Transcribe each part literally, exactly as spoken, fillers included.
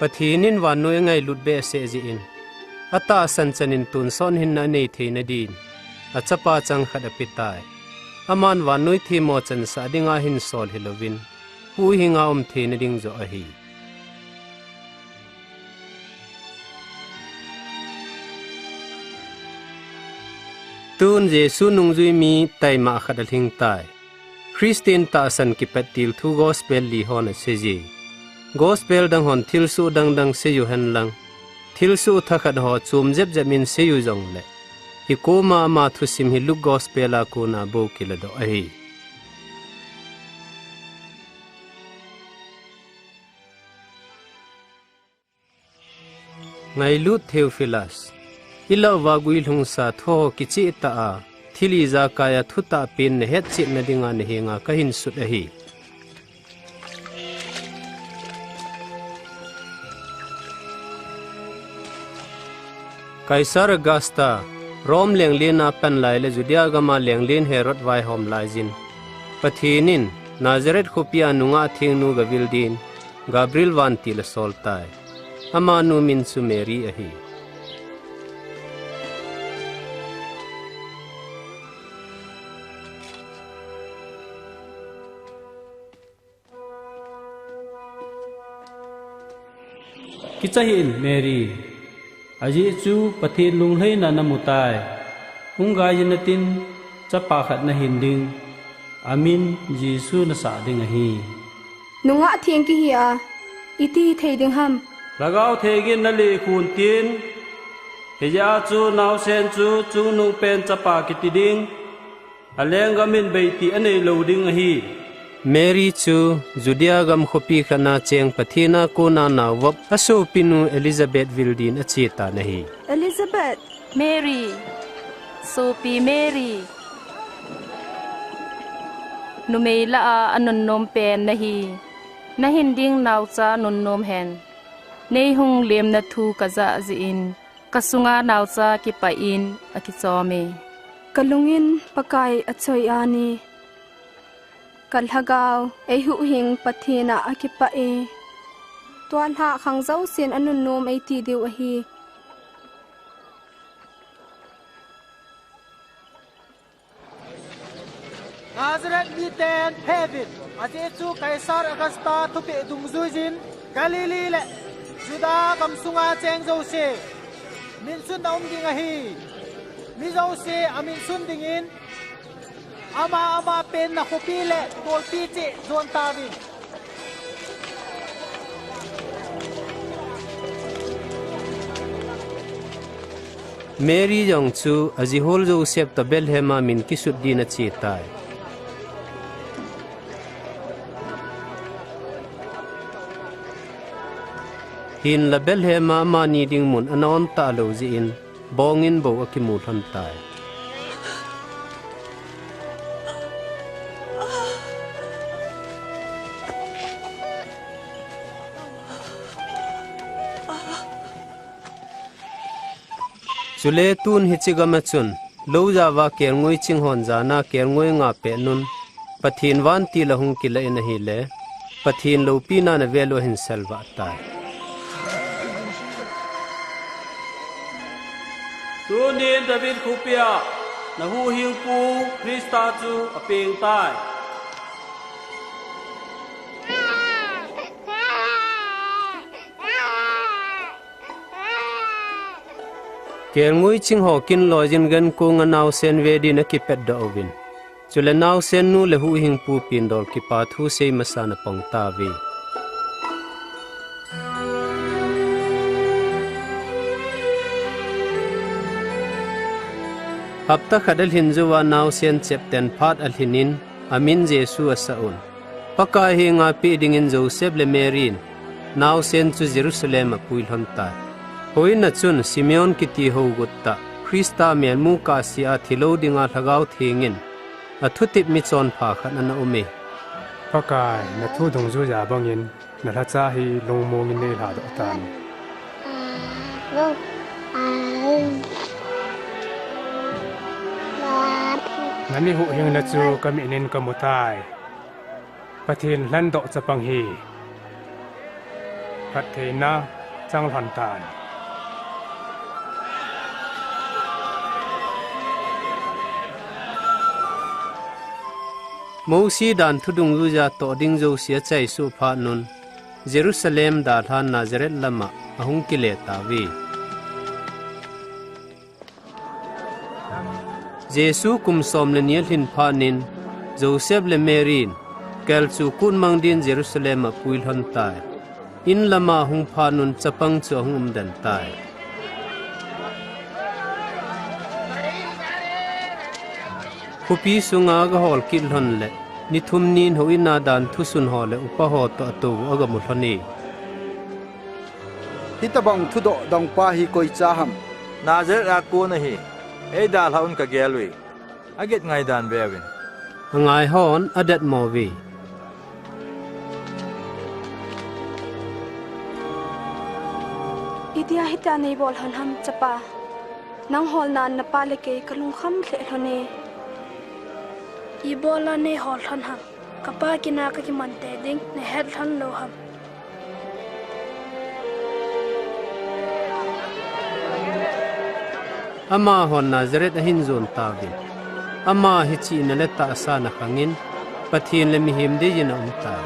Pathen in vannoi angailut behseh jeh in, atahsan chan in tonsot hinna anei theina din, achapa chang khat apetai. Aman vannoi themmo chansah dinga hinsol hilouvin, huhhinga um theina ding joh ahi. Tun Jesu nungjui mi taima khat alhing tai. Christian tahsan kipat til thu gospel li hon asei ji. Gospel dang hon thilsoh dangdang seiyu henlang, thilsoh thakhat ho chom jepjep in seiyu jongle, hikoma ama thusim hi Luke gospel a kona bou kiladoh ahi. Ngailut Theophilus, ilah uva guilhungsa thuho kichehtah a, thil ijakai a thutah pen nahetchetna dinga nahenga kahinsut ahi. Caesar Augusta, Rome lenglen a pan lai le Judea gama lenglen Herod vaihom laijin, Pathen in Nazareth khopia nungah thengnu gavil din Gabriel vantil asol tai. Amanu min chu Mary ahi. Kicha hih in Mary, ajeh chu Pathen lunglhaina namutai. Hung gaijin natin, chapa khat nahin ding, amin Jesu nasah ding ahi. Nungah theng kihi a, iti hithei ding ham? Lhagao Theng in nalekhu intin, hijeh a chu naosen chu chungnungpen chapa kiti ding, alenggam in beitih aneilou ding ahi. Mary chu Judea gam khopi khatna cheng Pathen a kona naovop asopinu Elizabeth vil din achetan ahi. Elizabeth! Mary! Sopi Mary! Numei lah a anunnom pen nahi. Nahin ding naocha nunnom hen. Neihung lemna thu kajah jeh in, kasunga naocha kipah in akichom e. Kalung in Pakai achoi ani. Kalhagao eihuhhing Pathen a akipah e. Tua lhah khang jousen anunnom eiti diu ahi. Nazareth miten pheuvin, ajeh chu Caesar Augusta thupeh dungjuijin Galilee le Judah gamsunga cheng jouse minsunna um ding ahi. Mi jouse aminsun dingin ama ama penna khopi le kolpi cheh jon tauvin. Mary jong chu ajihol Joseph toh Bethlehem a min kisut din achetai. Hinla Bethlehem a amani ding mun ana-on talou jeh in, bongin bou akimu lhon tai. Chule tun hiche gam a chun, loujah uva kelngoi ching hon jana kelngoi nga pehnun, Pathen vantil ahung kilah in ahile, Pathen loupina in avel u ahin selvah tai. Tunin David khopia nahuhhingpu Christa chu apeng tai. Kelngoi ching ho kin loijin gankonga naosen ve din akipatdoh uvin. Chule naosen nu le huhhingpu pindol kipa thu sei masan apang tauve. Hapta khat alhin jouva naosen chepten phat alhin in amin Jesu asah un. Pakai henga peh dingin Joseph le Mary in naosen chu Jerusalem a pui lhon tai. Houin a chun Simeon kiti hougut tah, Christa melmu kahsea thilou dinga Lhagao Theng in athutep michonpha khat ana um e. Pakai, nathu dungjuiya bangin nalhacha hi lungmong in neilhadoh tan. Nami huhhingna chu kamit in kamu tai. Pathen lhandoh chapang hi. Phattheina chang lhon tan. Mosi dan thu dungjuiya toh ding jouse achaisuh phat un, Jerusalem dalhan Nazareth lama ahung kile tauve. Jesu kum som le ni alhin phat in, Joseph le Mary in kel chu kut mang din Jerusalem a apui lhon tai. In lama ahung phat un chapang chu ahung umden tai. Khopi sunga aga hol kit lhon le, ni thum nin houin a dan thusun ho le upa ho toh atou aga mu lhon e. Hitobang thudoh dongpa hi koicha ham? Nazareth a kon ahi. Eidalhah un kagel uve. Aget ngaidan veuvin. Angai hon adet mo uve. Itia hitia neibol lhon ham, chapa? Nang holnan napa le kei kalungkham lheh lhon e. Ibola neihol lhon ham? Kapa kin a kakiman tei ding nahet lhon lou ham? Amahon Nazareth ahin jon tauvin. Ama hi chihna le tahsan akhangin, Pathen le mihem deiyin aum tai.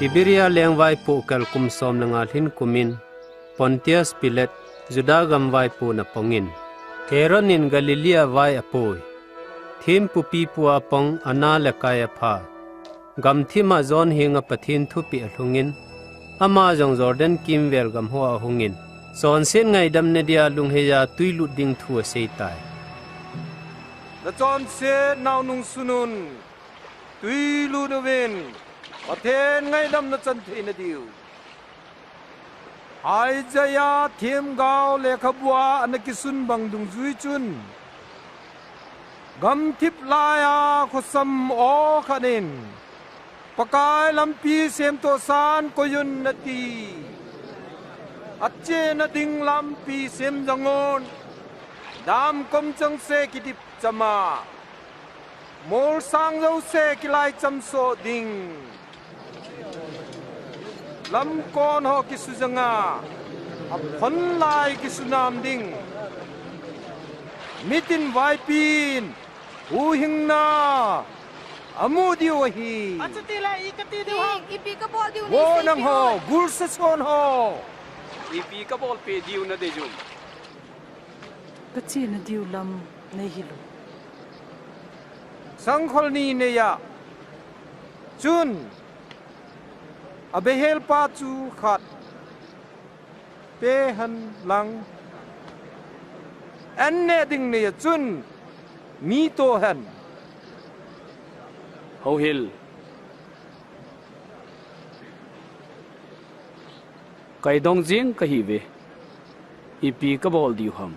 Tiberia lengvaipoh kel kum som le nga lhin kumin, Pontius Pilate, Juda gam vaipo na pongin, Herod in Galilee vai apoi. Thempu pipu a pong Anna le Kaiapha, gamthim a John henga Pathen thupeh alhungin, ama jong Jordan kimvel gam hoa ahungin, chonset ngaidam nadia lungheiya twi lut ding thu asei tai. Nachonset nau nungsun un, twi lut uvin, Pathen ngaidam nachan theina diu. Isaiah themgao lekhabua ana kisun bang dungjui chun, gamthip laiya khosam aw khat in, Pakai lampi semtoh san koiyun nati. Achena ding lampi sem jongun, damkom chengse kidip chama, molsang jouse kilai chamsoh ding. Lamkon ho kisujanga, aphonlai kisunam ding. Mitin vaipin, huhhingna amu diu ahi. Achutile i kati diu ham? Ipi kabol diu? Vo nangho, gulsa son ho. Ipi kabolpeh diu nadei uvem? Kachena diu lam neihil u. Sangkhol ni neiya chun, abehelpa chu khat pehenlang, an neh ding neiya chun mi tohen. Houhil. Kaidong jing kahiuve. Ipi kabol diu ham?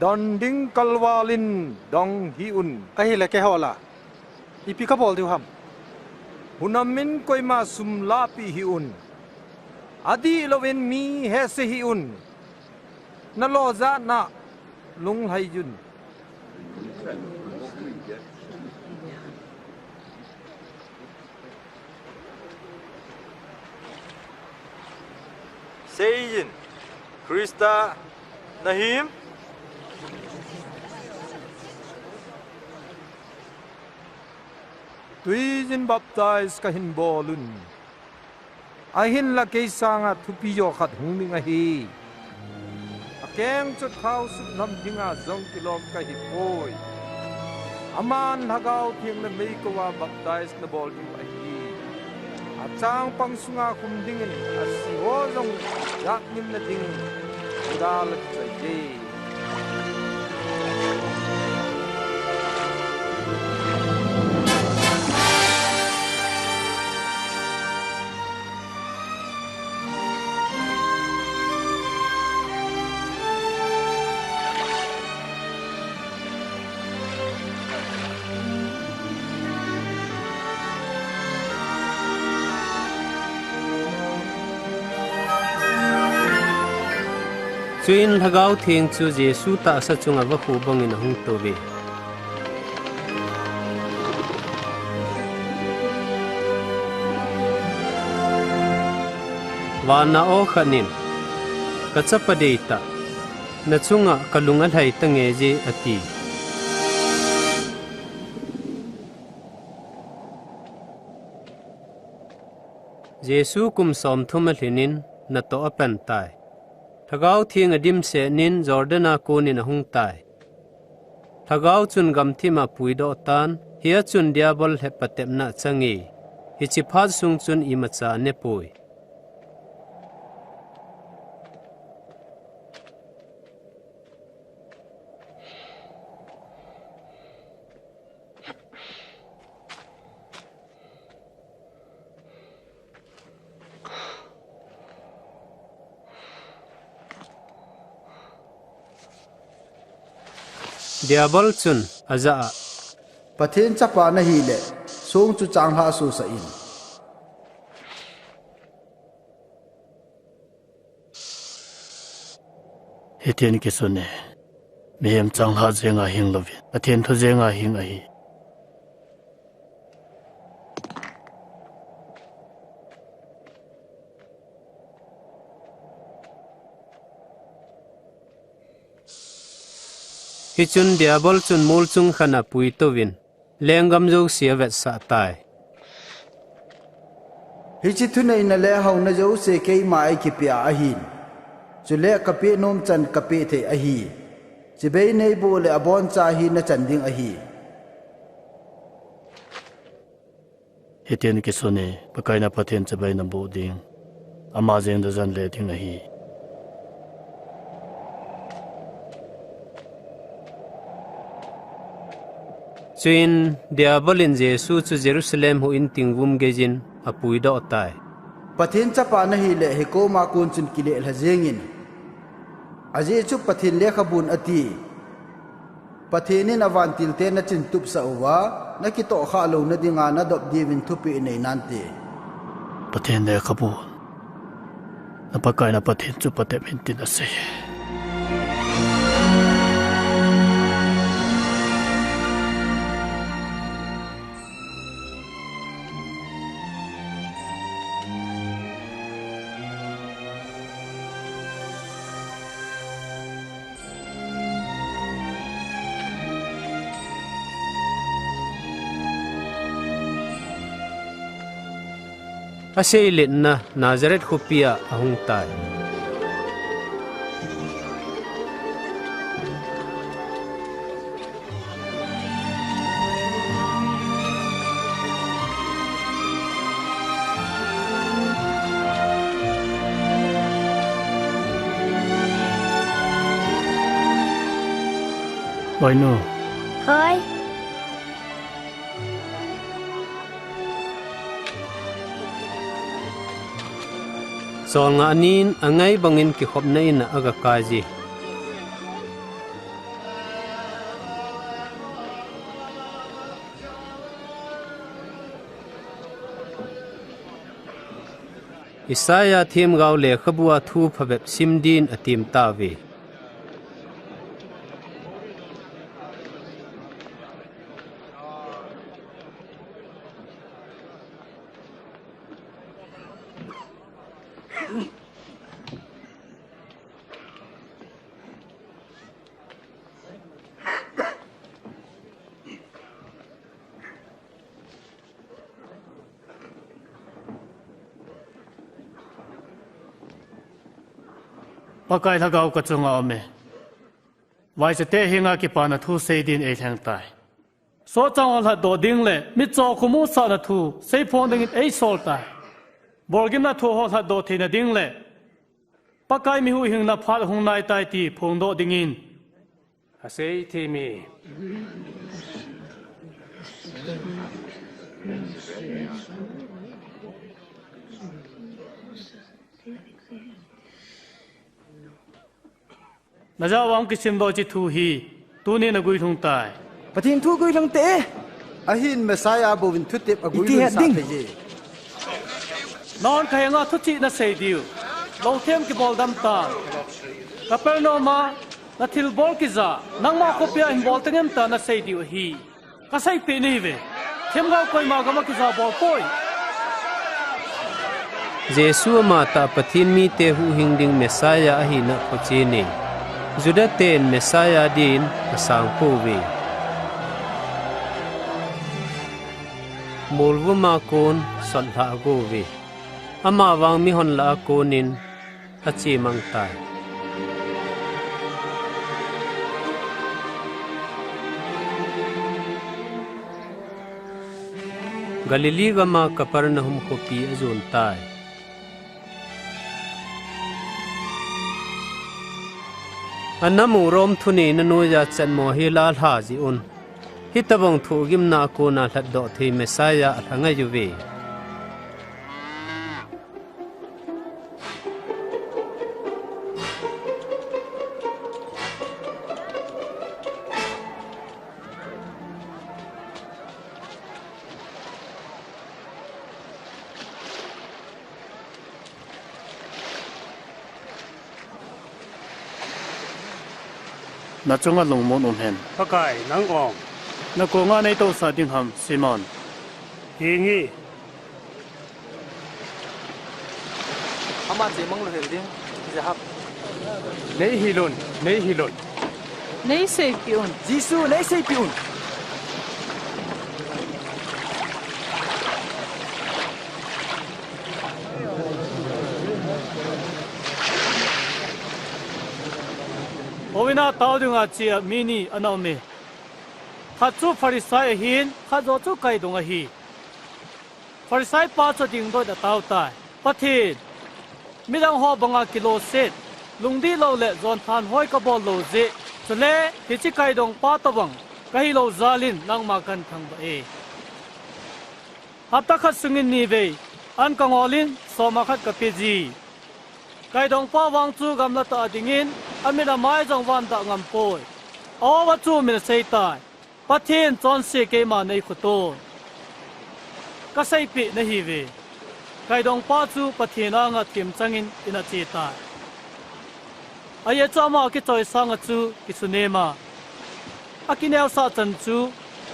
Don ding kalvalin dong hih un. Ahile keiho la, ipi kabol diu ham? Hunamin koima sum lahpeh hih un. Adihlouvin mi hehse hih un. Nalo jat na lunglhai un. Seijin, Christa nahim? Tuijin baptize kahin bol un. Ahinla kei sanga thupi jo khat hung ding ahi. Akeng chot khao sut lam dinga jong kilom kahipoi. Aman Lhagao Theng le meikouva baptize nabol diu ahi. Achangpang sunga khum dingin asiho jong jat ngimna ding. Juda la kichoi e. Chuin Lhagao Theng chu Jesu tahsa chunga vakhu bangin ahung touve. Vanna aw khat in, "Ka chapa deitah, na chunga ka lung alhai tange je," ati. Jesu kum somthum alhinin natoh apan tai. Lhagao Theng adimset in Jordan a konin ahung tai. Lhagao chun gamthima apuidoh tan, hia chun Diabol lhep patepna achange. Hiche phat sung chun imacha anepoi. Diabol chun ajah a, "Pathen chapa nahile, song chu changlhah sosah in." Hitin kisun e, mihem changlhah jenga hing louvin, Pathen thu jenga hing ahi. Hichun Diabol chun mol chung khat a apuitouvin, lenggam jouse avetsah tai. Hiche thuneina le hauna jouse keima eikipea ahin. Chule kapeh nom chan kapeh thei ahi. Chibai neiboh le aboncha hi nachan ding ahi. Hitin kisun e, Pakai na Pathen chibai naboh ding, ama jeng najan le ding ahi. Chuin Diabol in Jesu chu Jerusalem huhhing tingvum geiyin apuidoh tai. "Pathen chapa nahile, hikoma kon chun kilelha jengin. Ajeh chu Pathen lekhabun ati, 'Pathen in avantilte nachintupsah uva, nakitohkhah louna dinga nadop diuvin thupeh nei nante.'" Pathen lekhabun, "Na Pakai na Pathen chu patep in," tin asei. Aseiletna Nazareth khopia ahung tai. Boinu. Hoi. Solngah nin angai bangin kikhopna in a agakai ji. Isaiah themgao lekhabua thu phabep sim din atem tauve. Pakai Lhagao kachunga aume. Vaichate henga kipana thu seidin eilheng tai. Sohchang ho lhatdoh ding le mitcho khomusahna thu seiphong dingin eisol tai. Bolgimna thu ho lhatdoh theina ding le Pakai mi huhhingna phat hung naitai ti phongdoh dingin. Asei thei mi. Najah uva hung kisimdoh hiche thu hi tunin naguilhung tai. Pathen thu guilhung te. Ahin Messiah bouvin thutep aguilhung sah thei e. Nahon kahenga thuchih nasei diu. Lou them kibol dam tan. Capernaum a nathilbol kija, nangma khopia hin bol tengem tia nasei diu ahi. Kaseipeh nahiuve. Themgao koima gam a kija bol poi. Jesu amatah Pathen mite huhhing ding Messiah ahina phochen e. Juda ten Messiah din asang pouve. Molvum a kon sotlha agouve. Amavang mihon lah a konin achemang tai. Galilee gam a Capernaum khopi ajon tai. Anam u Rome thuneina noiya chatmo hi la lha jeh un, hitobang thohgimna a kona lhatdoh thei Messiah alha ngai uve. Nachunga lungmon um hen. Pakai, nang ong. Nakonga neitousah ding ham, Simon? Hinge. Ama chemang louhel ding, Jehap. Neihil un, neihil un. Neiseipeh un. Jesu, neiseipeh un. Houin a tao dinga chea mi ni ana um e. Khat chu Pharisai ahin, khat joh chu kaidong ahi. Pharisai pa chu dingdoh in atao tai. Pathen, midang ho banga kiloset, lungdih lou le jonthanhoi kabol lou jeh, chule hiche kaidong pa tobang kahi lou jal in nangma kahin thangvah e. Hapta khat sungin nivei, an kangol in soma khat kape ji. Kaidong pa vang chu gamla tah a dingin, amit amai jong van dah ngam poi. A-o a chu min asei tai. Pathen chonse keima nei khuto. Kaseipeh nahiuve. Kaidong pa chu Pathen anga themchang in, in ache tai. Ajeh chu ama kichoisang a chu kisunem a, akineosah chan chu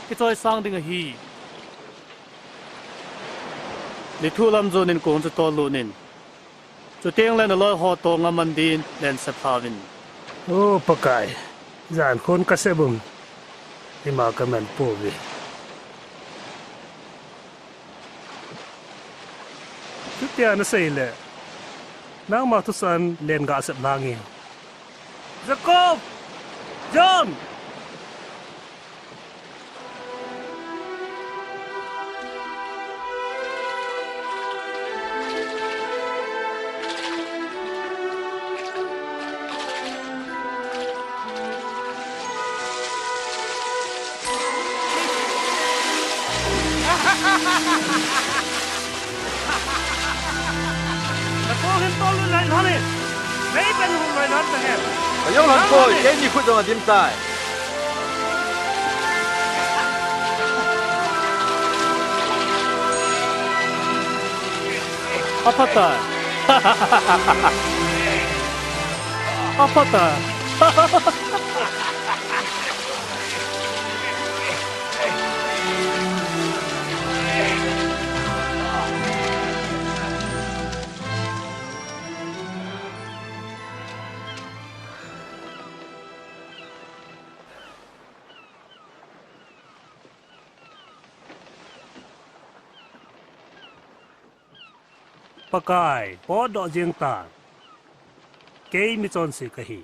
kichoisang ding ahi. Ni thu lam jon in kong chu tollut in. Chuteng le naloi ho tonga man din lensep lhauvin. O Pakai, jan khun kasep un, ima kaman pouve. Chutia nasei le, nangma thusan len gasep lhange. Jacob! John! Nakong hin tollut lai lhon in. Nei pen hung lai lhon ta hen. Ajong lhon poi, keini khut jong adim tai. Aphatai. Aphatai. Pakai, potdoh jeng tan. Kei michonse kahi.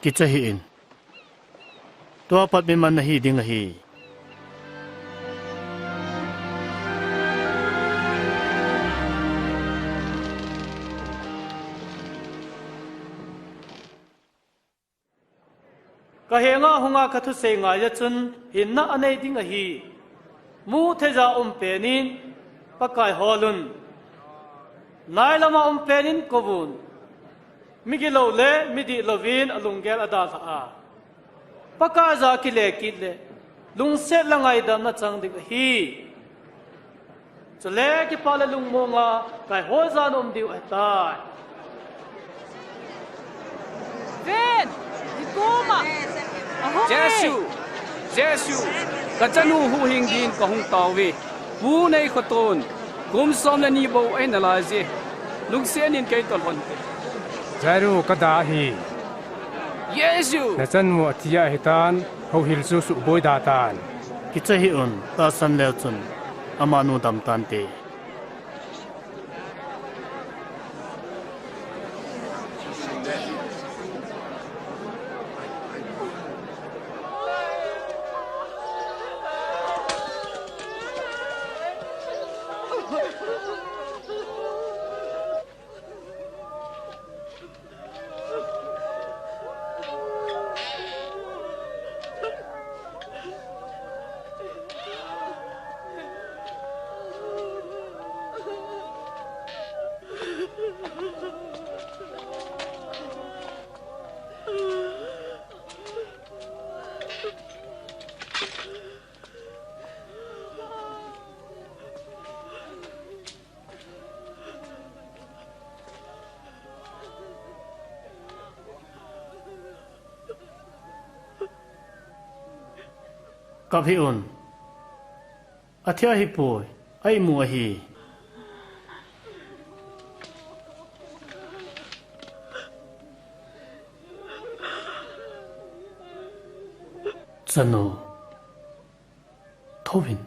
Kicha hih in. Tua pat miman nahi ding ahi. Kahenga hunga kathusei ngaiya chun hinna anei ding ahi. Mutheija um penin Pakai holun. Nailama um penin kouvun. Migilou le midihlouvin alunggel adalhah a, Pakaiya kile kit le lungset le ngaidamna chang ding ahi. Chule kipah le lungmonga kaihoija naum diu ahitai. Ven, i koma. Ahung e. Jesu, Jesu, ka chanu huhhing din ka hung tao ve. Pu nei khoton, kum som le ni bou ahi nalai je. Lungset in kei toh lhon te. Jairo, ka da ahi. Jesu! Na chanu athi ahi tan, houhil chu suboi da tan. Kicha hih un, tahsan leu chun, amanu dam tante. Kap hih un. Athi ahipoi. A imu ahi. Chanu. Thouvin.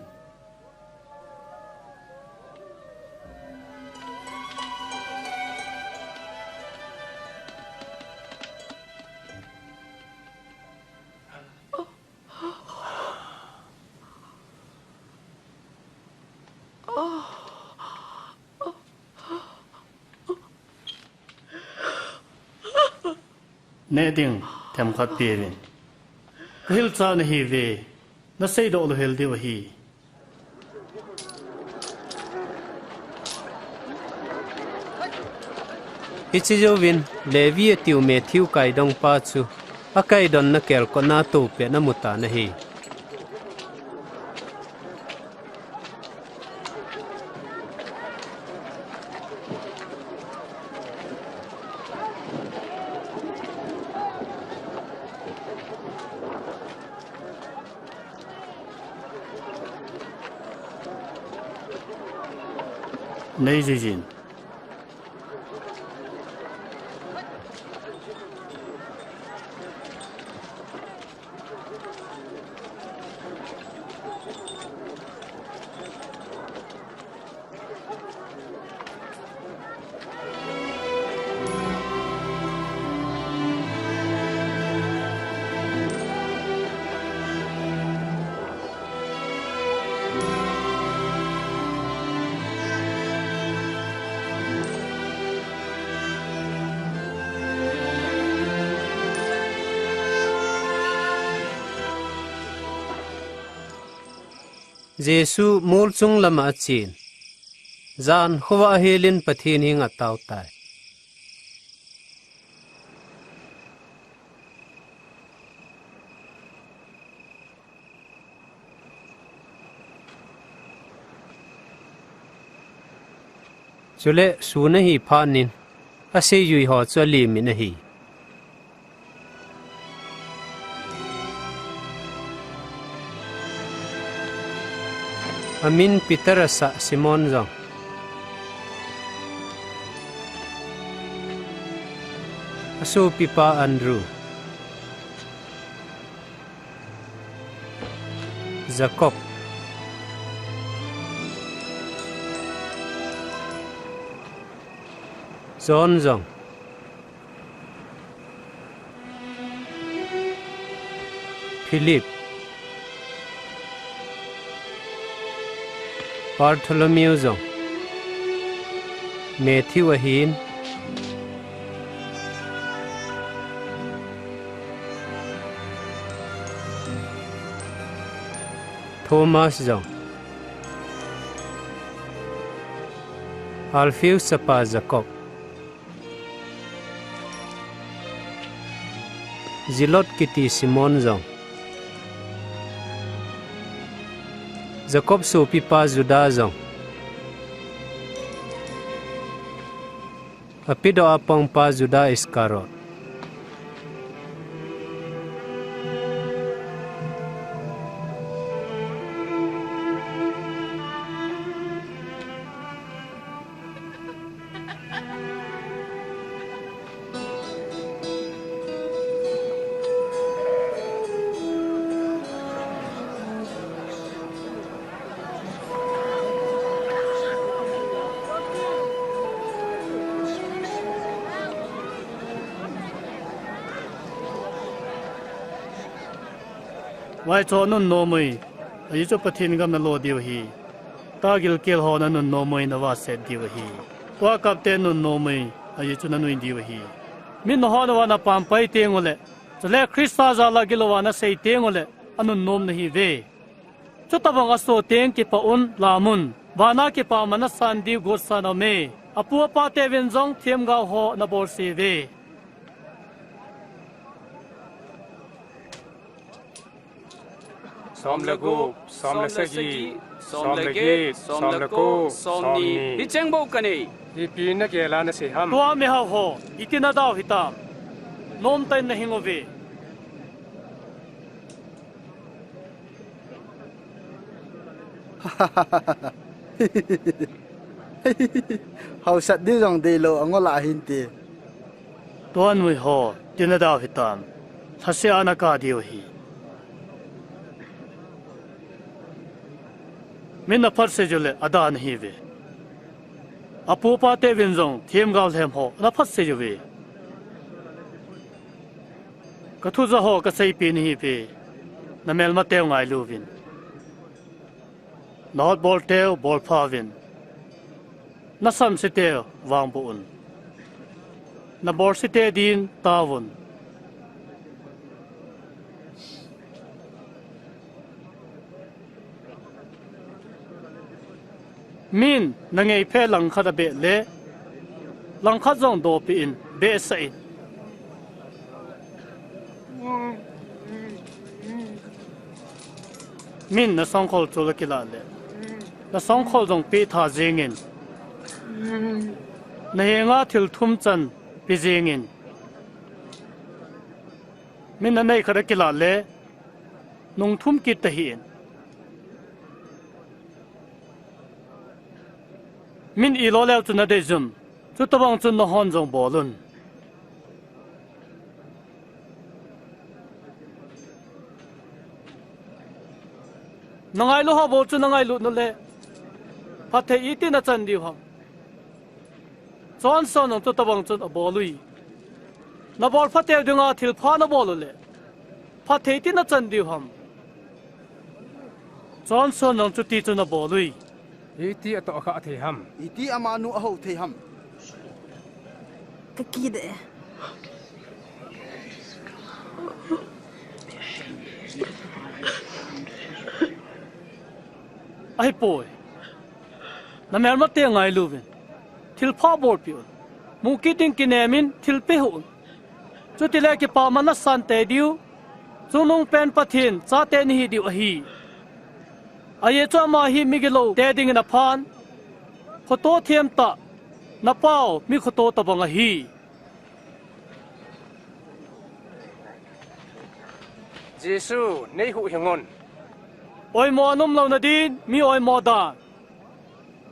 Neh ding, themkhat peuvin. Ka hilcha nahiuve, naseidoh louhel diu ahi. Hiche jouvin, Levi atiu Matthew kaidongpa chu, akaidonna kelkotna toupet amutan ahi. Nei juijin. Jesu mol chung lama achen. Jan khovah ahelin Pathen henga atao tai. Chule sun ahi phatnin, aseijui ho chu alemin ahi. Amin Peter asah Simon jong, asopipa Andrew, Jacob, John jong, Philip, Bartholomew jong, Matthew ahin, Thomas jong, Alphaeus chapa Jacob, Zealot kiti Simon jong, Jacob sopipa Judah jong, apedoh a pangpa Judah Iscariot. Vaicho nunnom uvin, ajeh chu Pathen gam nalo diu ahi. Tagilkel ho nanunnom uvin, navahset diu ahi. Tua kapte nunnom uvin, ajeh chu nanui diu ahi. Min nahon uva napampai tenguleh, chule Christa jal a gilouva nasei tenguleh, anunnom nahiuve. Chutobang aso teng kipah un, lam un. Vana kipaman nasan diu gotsan aume. Apu apate uvin jong themgao ho nabolseuve. Som le gup, som le sagi, som le get, som le ko, som ni. Hicheng bou kanei. Ipi nagel a nasei ham? Tua mihao ho, iti nadau hitam? Nomtah in nahing uve. Hausat diu jong deilou angol a hinte. Tua nui ho, iti nadau hitam? Lhase a nakap diu ahi. Min naphatsei uleh, adah nahiuve. Apu apate uvin jong, themgao lhem ho, naphatsei uve. Kathu ja ho kaseipeh nahiuve, namelmateu ngailu uvin. Nahotbolteu bolpha uvin. Nasamseteu vangboh un. Nabolsete din taovun. Min nangeiphe langkhat abeh le, langkhat jong dopeh in, behsah in. Min nasongkhol chol akilah le, nasongkhol jong pehtha jengin. Nahenga thil thum chan pe jengin. Min nanei khat akilah le, nung thum kit tahih in. Min ilou leu chun nadei jum. Chutobang chun nahon jong bol un. Nangailu ho bou chu nangailut uleh, phatthei iti nachan diu ham? Johnson jong chutobang chun abol ui. Nabolphateu dinga thilpha nabol uleh, phatthei iti nachan diu ham? Johnson jong chuti chun abol ui. Iti atoh akhah thei ham? Iti amanu ahou thei ham? Kakide. Ahipoi. Namelmate ngailu uvin. Thilpha bolpeh un. Mukit ding kinem in thilpeh hih un. Chutile kipaman nasan tei diu, chungnungpen Pathen chate nahi diu ahi. Ajeh chu ama hi migiloute dingin aphan, khoto themtah, napau mi khoto tobang ahi. Jesu, neihuhhing un. Oimo anomlouna din, mi oimo dan.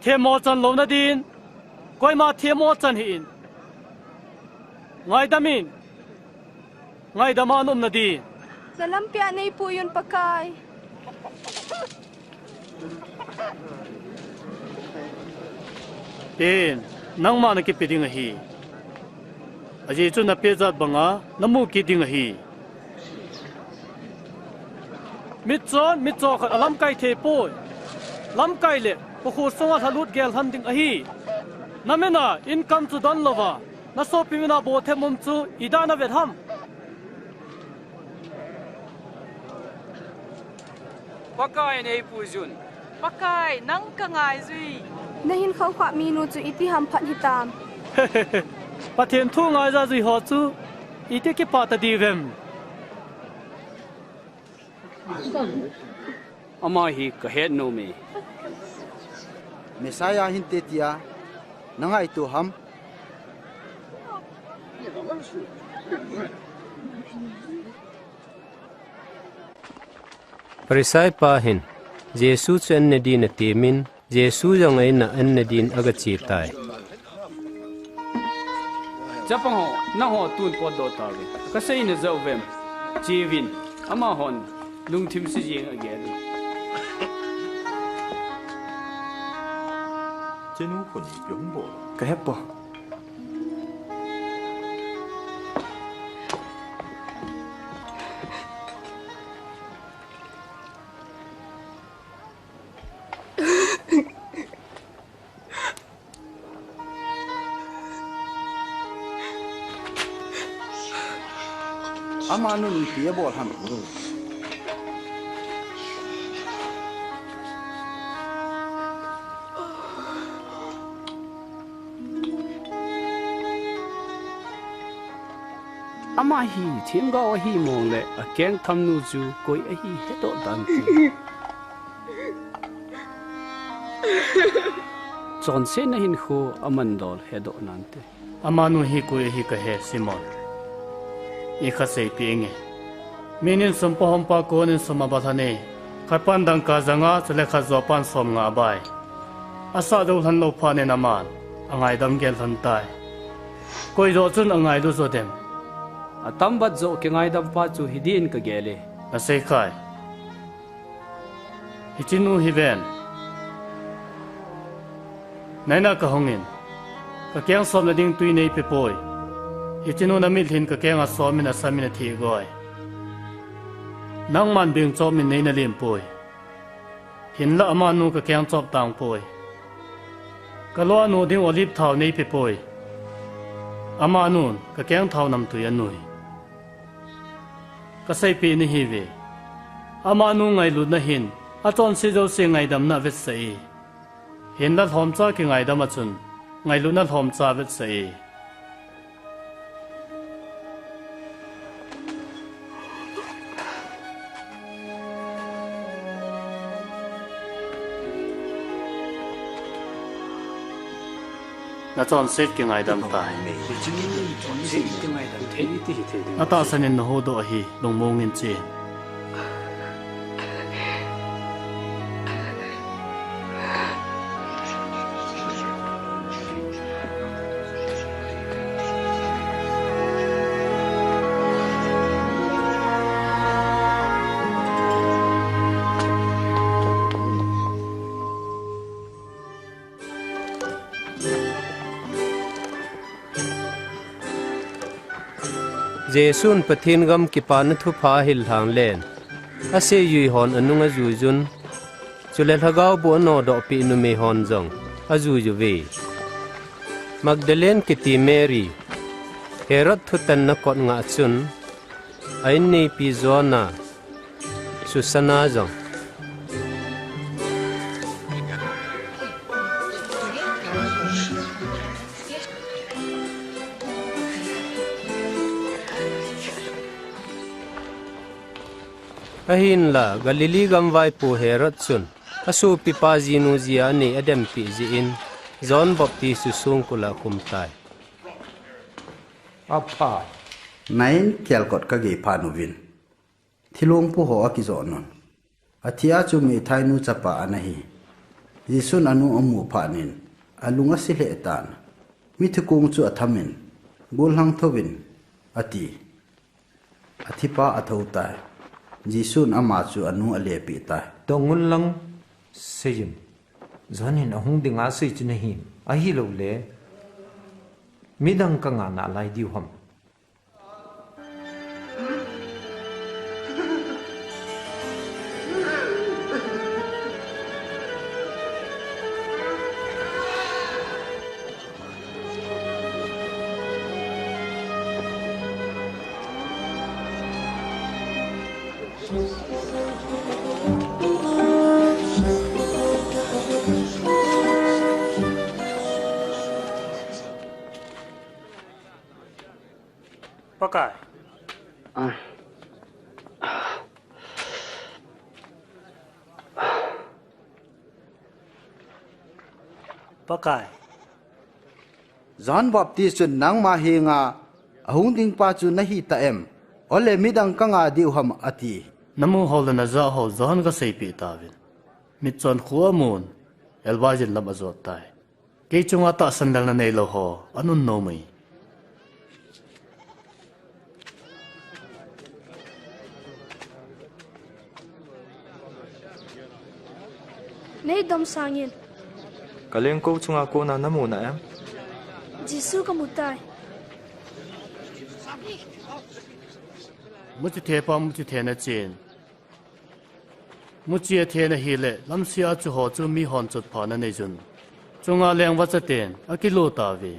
Themmo chanlouna din, koima themmo chan hih in. Ngaidam in, ngaidam a anomna din. Nalampi a neipui un Pakai. Pen, nangma nakipe ding ahi. Ajeh chu napeh jat banga namu kit ding ahi. Mitchon, mitcho khat alamkai theipoi. Lamkai le, kokhuh sunga lhalut gel lhon ding ahi. Namin a income chu donlouva, nasopi mina bohthep um chu idan navet ham? Pakai, neipuijun. Pakai, nang kangaijui. Nahin khoukhah minu chu itiham phat hitam? Pathen thu ngaija jui ho chu iti kipah tadiuvem? Ama hi kahet nome. Messiah hinte tia nangaito ham? Pharisai pa hin Jesu chu an ne din atemin, Jesu jong a in a an ne din agache tai. Chapang ho, nangho tun potdoh tauvin. Kasei najah uvem? Cheuvin, amahon lungthim se jeng agel un. Chenu khun ipi hung bol? Kahepoi. Amanun ipi abol ham? Ama hi themgao ahi mong le akeng thamnu chu koi ahi hedoh dante. Chonsetna hinkho amandol hedoh nante. Amanu hi koi ahi kahe, Simon. Ikhat seipeh inge. Minin sumpa hompa konin sum abalhan e. Khatpan dangka janga, chule khat jopan somnga abai. Asah jou lhanlou phat in aman angaidam gel lhon tai. Koi joh chun angailu jo dem? Atambat joh kingaidam pa chu hidin kagel e. Nasei khai. Hichenu hiven. Naina kahungin, kakeng somna ding twi neipepoi. Hichenu namitlhin kakenga somin asamin athigoi. Nangman bengchopin neina lempoi. Hinla amanu kakeng chop tangpoi. Kaloinu ding olive thao neipepoi. Amanun kakeng thao namtwi anui. Kaseipeh nahiuve. Amanu ngailutna hin achonse jouse ngaidamna avetsah e. Hinla lhomcha kingaidam a chun ngailutna lhomcha avetsah e. Nachonset kingaidam tai. Atahsan in nahuhdoh ahi, lungmong in chen. Jesun Pathen gam kipana thupha ahil lhang len, aseijui hon anung ajuijun, chule lhagao boh anodoh peh numei hon jong ajuijuve. Magdalene kiti Mary, Herod thutanna kot ngah chun, a-inneipi Joanna, Susanna jong. Ahinla, Galilee gam vaipo Herod chun, asopipa jinu jia anei adempeh jeh in, John Baptist chu songkul a akhum tai. Apha. Nain kelkot kagei phat uvin. Thilong pu ho akijoh un. Athi a chu meithainu chapa ana hi. Jesun anu amu phat in, alung ase lheh tan. Mithikong chu athamin, gollhang thouvin, ati. Athipa athou tai. Jesun ama chu anu alepeh tai. Dong un lang, seijun. John in ahung dinga asei chu nahim, ahilouleh midang kangah nalai diu ham? Pakai. Ah. Pakai. John Baptist chun nangma henga ahung ding pa chu nahi ta em? Ole midang kangah diu ham ati. Namu ho le najah ho John kaseipeh tauvin. Mitchon khu amun, elbaijin lam ajot tai. Kei chunga tahsan lelna neilou ho anun nom e. Nei dom sangin. Kalengkou chunga kona namu na em? Jesu kamu tai. Muchi thepa muchi thena chen. Muchi athe na hile, lamsea chu ho chu mihon chotphana neijun. Chunga lengvacha ten akilo tauve.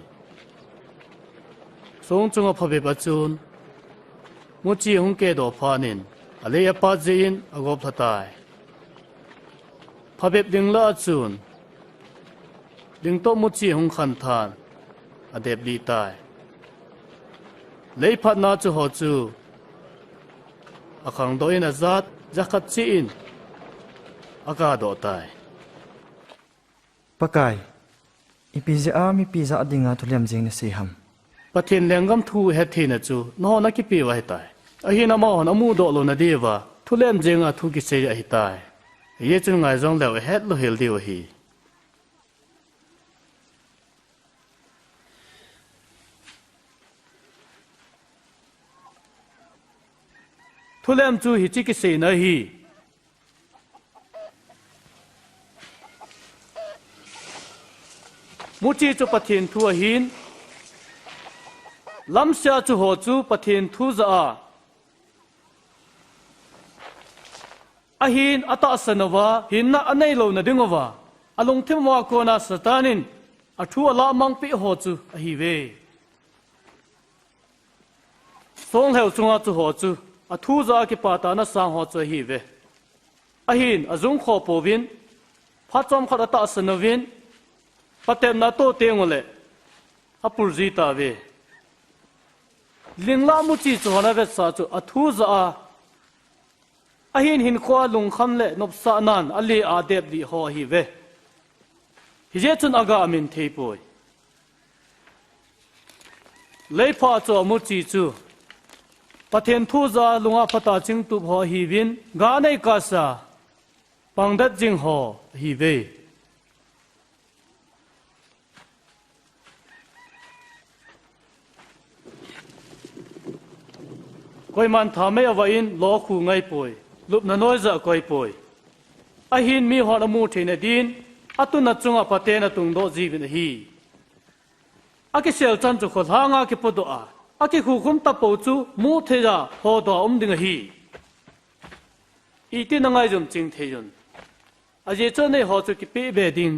Song chunga phabep achun, Muchi hung kedoh phat in, alei apat jeh in agop lha tai. Phabep lingla a chun, ling toh muchi hung khan than, adep lih tai. Lei phatna chu ho chu, akhangdoh in ajat, jakhat cheh in, akadoh tai. Pakai, ipi jeh a mipi jah dinga thulem jeng nasei ham? Pathen lenggam thu ihet theina chu, nangho nakipe u ahitai. Ahin amahon amudoh louna diuva, thulem jenga thu kisei ahitai. Hijeh chun ngai jongleu ihet louhel diu ahi. Thulem chu hiche kiseina ahi. Muchi chu Pathen thu ahin, lamsia chu ho chu Pathen thu jah a, ahin atahsan uva, hinna anei louna dinguva, alungthim uva kona Satan in athu alamangpeh ho chu ahiuve. Songlheu chunga chu ho chu, athu jah a kipatana sang ho chu ahiuve. Ahin, ajung khoh pouvin, phat chomkhat atahsan uvin, patepna atoh tenguleh, apurji tauve. Lingla muchi chu hon avetsah chu, athu jah a, ahin hinkhoa lungkham le nopsahnan alei a adep lih ho ahiuve. Hijeh chun aga amin theipoi. Leipha chu amuchi chu, Pathen thu jah a lunga phatah a chingtup ho ahiuvin, ga nei kahsa, pangdet jing ho ahiuve. Koiman thamei avah in lou khu ngaipoi, lupna noija akoipoi. Ahin mihon amu theina din, atuna chunga phaten atungdoh jiuvin ahi. Akisel chan chu kholhanga kipodoh a, akikhukhum tapou chu mutheiya hodoh a um ding ahi. Iti nangaijum ching thei un. Ajeh chu anei ho chu kipeh be ding.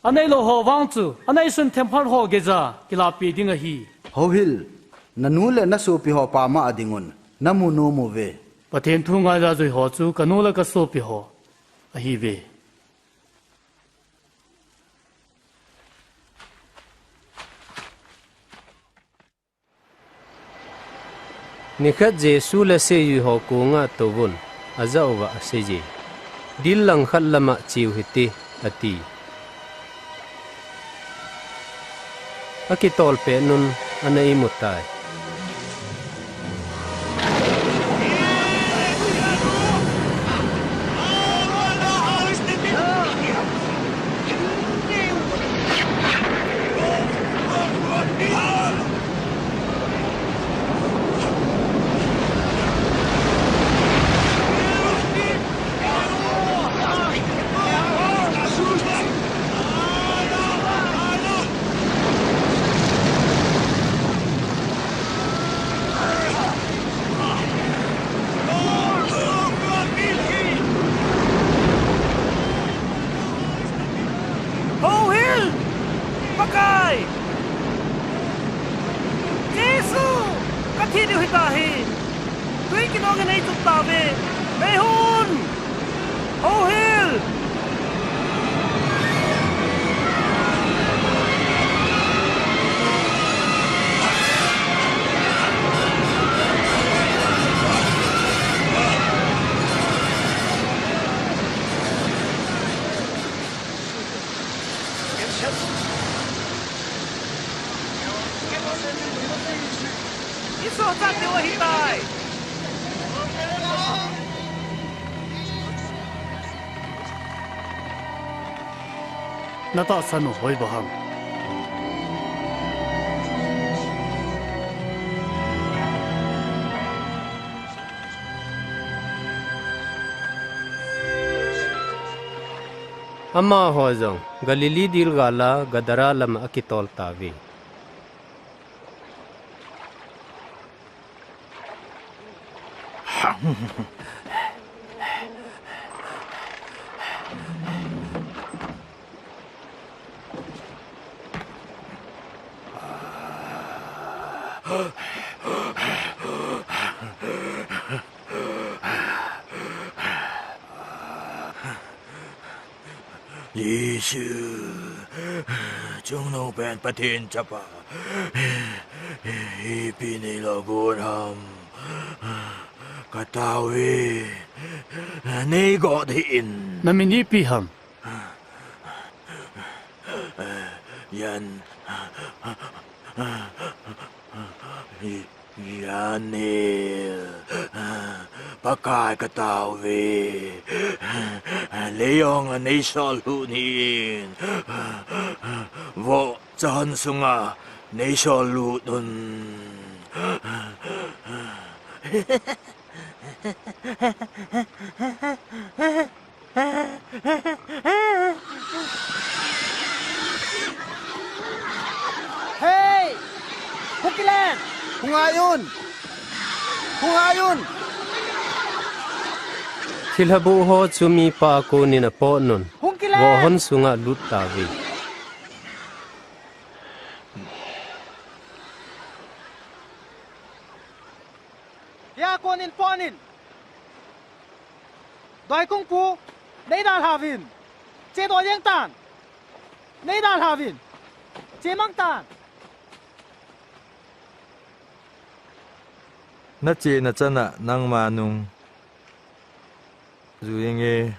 Aneilou ho vang chu, aneisun themkhat ho geija kilahpeh ding ahi. Houhil, nanu le nasopi ho pama a dingun, namu nom uve. Pathen thu ngaija jui ho chu kanu le kasopi ho ahiuve. Nikhat Jesu le seijui ho konga touvun, ajah uva aseiye. Dil langkhat lama cheu hite, ati. Akitol petnun ana imutai. Houhil! Pakai! Jesu! Kathi diu hitahi! Tui kinong in eichup tauve! Meihon! Houhil! Isoh chat diu ahitai. Natahsan u hoiba ham? Amaho jong Galilee dilgala Gadara lama akitol tauve. Jesu, Chungnungpen Pathen Chapa, ipi neilo gon ham? Katao e, neigot hih in. Namin ipi ham? Jan, Jan Hil, Pakai katao e, lei-ong a neisol lut hih in, vohcha hon sunga neisol lut un. Hei! Hung kilen! Hung ngai un! Hung ngai un! Thilha boh ho chu mipa a konin apot un, hung kilen! Voh hon sunga lut tauve. Hia konin pot in. Doi kungpu, nei dalha uvin. Che doi jeng tan. Nei dalha uvin. Che mang tan. Nachena chan a nangma nung jui inge,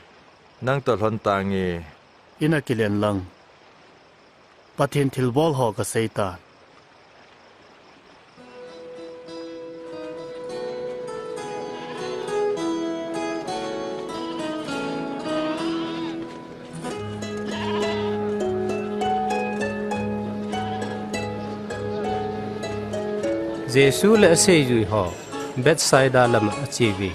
nang toh lhon tange. In a kilen lang. Pathen thilbol ho kasei tan. Jesu le aseijui ho Bethsaida lam a ache uve.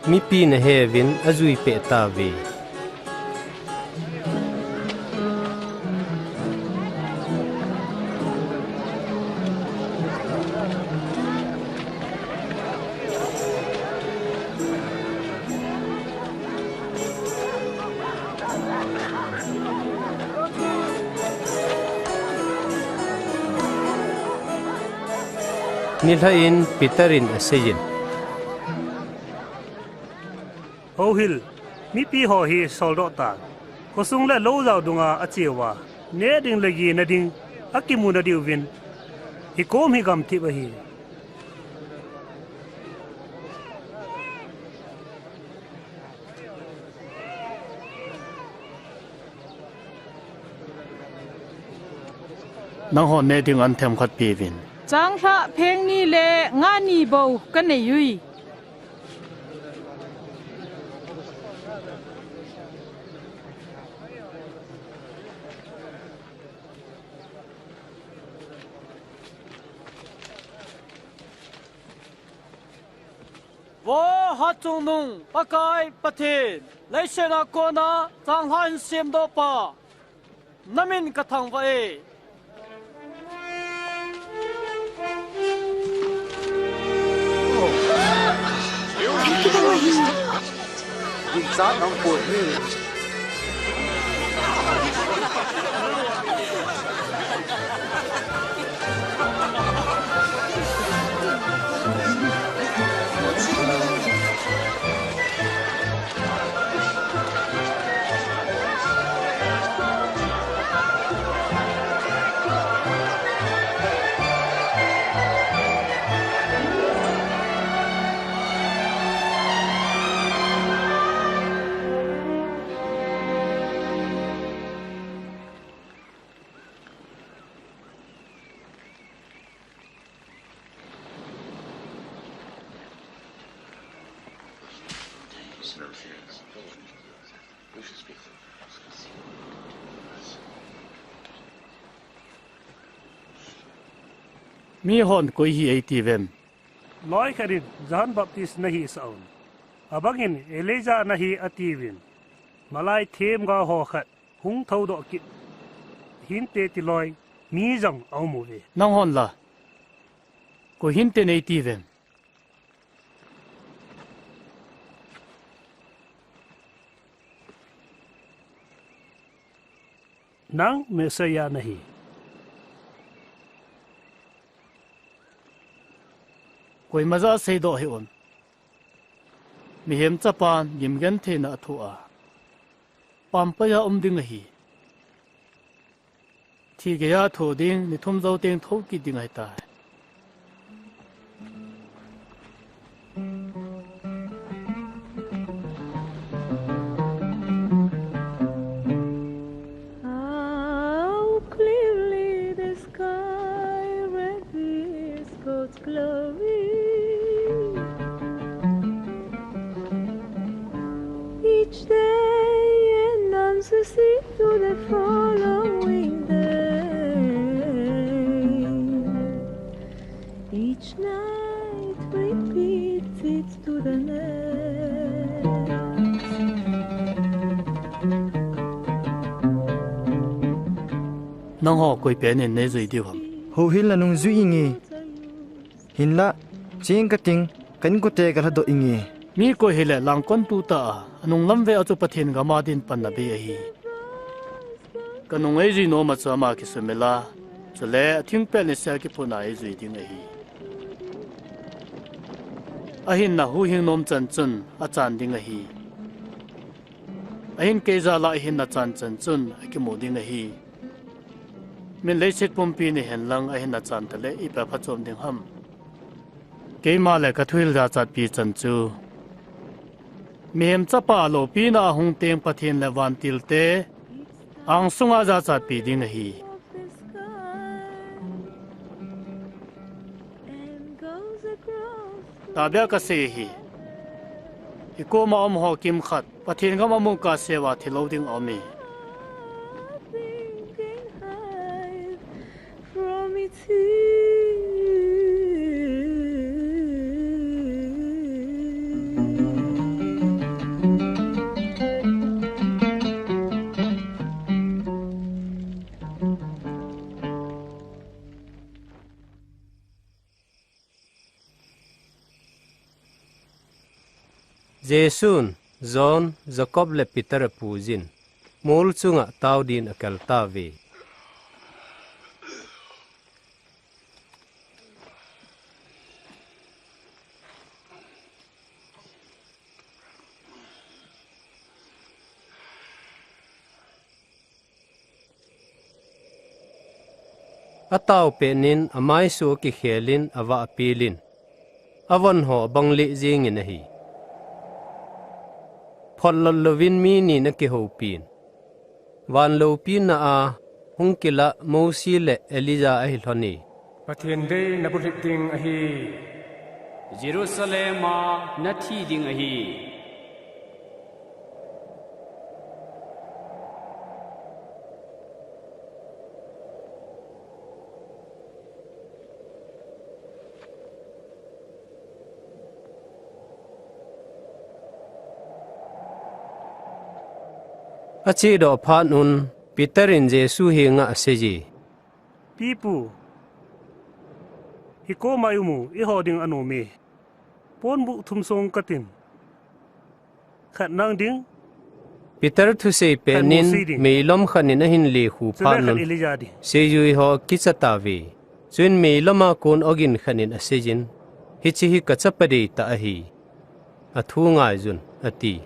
Mipin ahe uvin ajui peh tauve. Nilhah in Peter in aseiyin, Houhil, mipi ho hi soldoh tan. Khosung le lou jao dunga ache uva, neh ding le geh na ding akimu na diuvin, hikom hi gamthip ahi. Nanghon neh ding an themkhat peuvin. Changlhah pheng ni le nga ni bou kanei ui. Vo Hatchungnung Pakai Pathen, leiset a kona changlhah hin semdoh pa, namin kathangvah e. Ginchat nang pon hi. Mihon koi hi eitiuvem? Loi khat in John Baptist nahi asah un. Abang in Elijah nahi atiuvin. Malai themgao ho khat hung thoudoh kit hinte tiloi mi jong aum uve. Nanghon la, koi hinte neitiuvem? Nang Messiah nahi. Koima ja seidoh hih un. Mihem Chapan gimgentheina athoh a, pampai a um ding ahi. Thi geiya thoh ding, ni thum jou teng thou kit ding ahitai. How clearly the sky reveals God's glory. Each day announces it to the following day. Each night repeats it to the next. Nangho koi pen in neijui diu ham? Houhilna nungjui inge. Hinlah, cheng kating, ka inkote kalhadoh inge. Mi koi hile langkon tuta a, anung lam ve a chu Pathen gam a din panna bei ahi. Kanung eijui nom a chu ama kisumil a, chule athingpel nisea kiphutna eijui ding ahi. Ahinna huhhing nom chan chun achan ding ahi. Ahin kei jal a ahinna chan chan chun akimu ding ahi. Min leiset pumpi ni henlang ahinna chan tale ipi phachom ding ham? Keima le kathuhil jachatpi chan chu, Mihem Chapa loupina a hung teng Pathen le vantilte angsunga jachatpi ding ahi. Tahbeh a kasei ahi. Ikoma umho kimkhat Pathen gam a mun kahsea thilou ding aume. Jesun John, Jacob le Peter apuijin, mol chunga tao din akaltauve. Atao petnin amaisu akikhelin avahpilin, avonho abanglih jengin ahi. Photlot louvin mi nin akihoupin, van loupina a hung kilah Mosi le Elijah ahi lhone. Pathen dei nabulhit ding ahi. Jerusalem a nathi ding ahi. Achedoh phat un Peter in Jesu henga aseije. Pipu, hikoma iumu, eiho ding anome. Ponbuh thum song katin. Khat nang ding. Peter thusei petnin meilom khat in ahin lekhu phat un, seijui ho kicha tauve. Chuin meilom a kon ogin khat in aseijin, hiche hi kachapa deitah ahi. Athu ngaiyun, ati.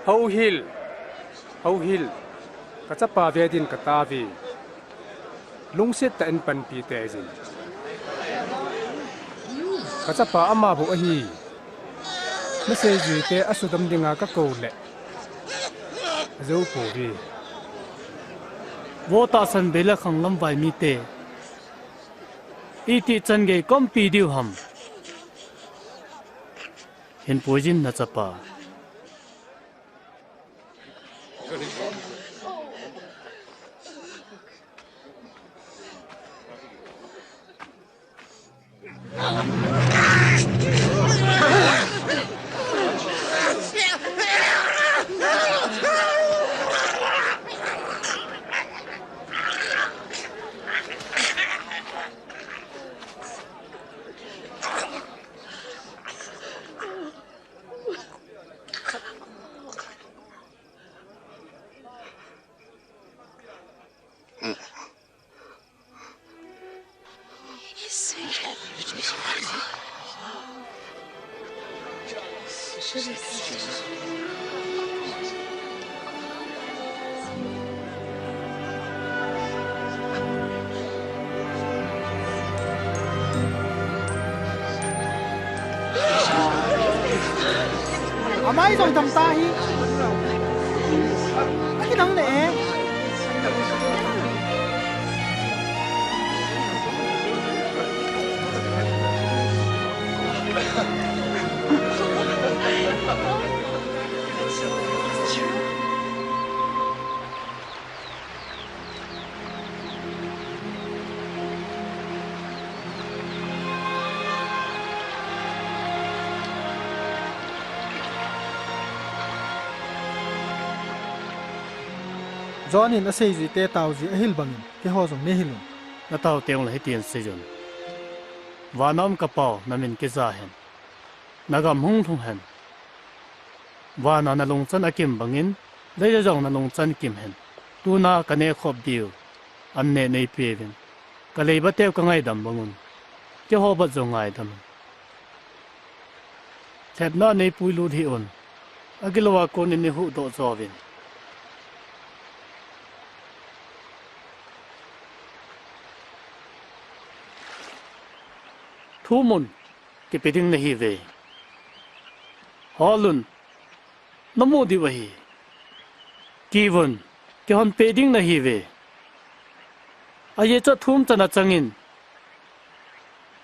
Houhil, houhil, kachapa ve din katauve. Lungset tah in panpi teijin. Kachapa ama bou ahi. Naseijuite asudam dinga kakou leh ajou pouve. Vo tahsan bei le khanglam vai mite, iti chan gei kaumpi diu ham? Hin puijin nachapa. Amai jong tam ta hi. Aki nang le. John in asei jui te tao ji ahil bangin, keiho jong nei hil un. Na tao teng le hitin sei un. Vana um ka Pau, na min kija hen. Na gam hung lhung hen. Vana na lungchan akim bangin, leiya jong na lungchan kim hen. Tuna ka ne khop diu, an ne nei pe uvin. Ka leiba teu ka ngaidam bang un. Keiho bat jong ngaidam un. Lhepna nei puilut hih un. Agilou a kon in nei huhdoh jo uvin. Thum un, kipe ding nahi uve. Hol un, na mu diu ahi. Kivun, kihon pe ding nahi uve. Ajeh chu thum chan a changin,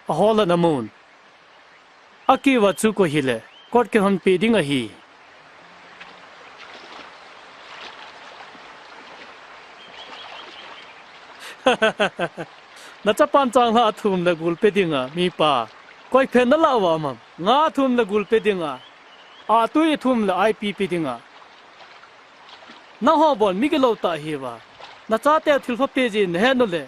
ahol a na mun. Akiva chu koi hile, kot kihon pe ding ahi. Na chapan changlhah thum le gul pe dinga, mipa. Koi phen na lah uva ham? Nga thum le gul pe dinga. A tui thum le ipi pe dinga. Nangho bon mi gilou tah hiuva. Na chate thilpha pe jin nahet nule.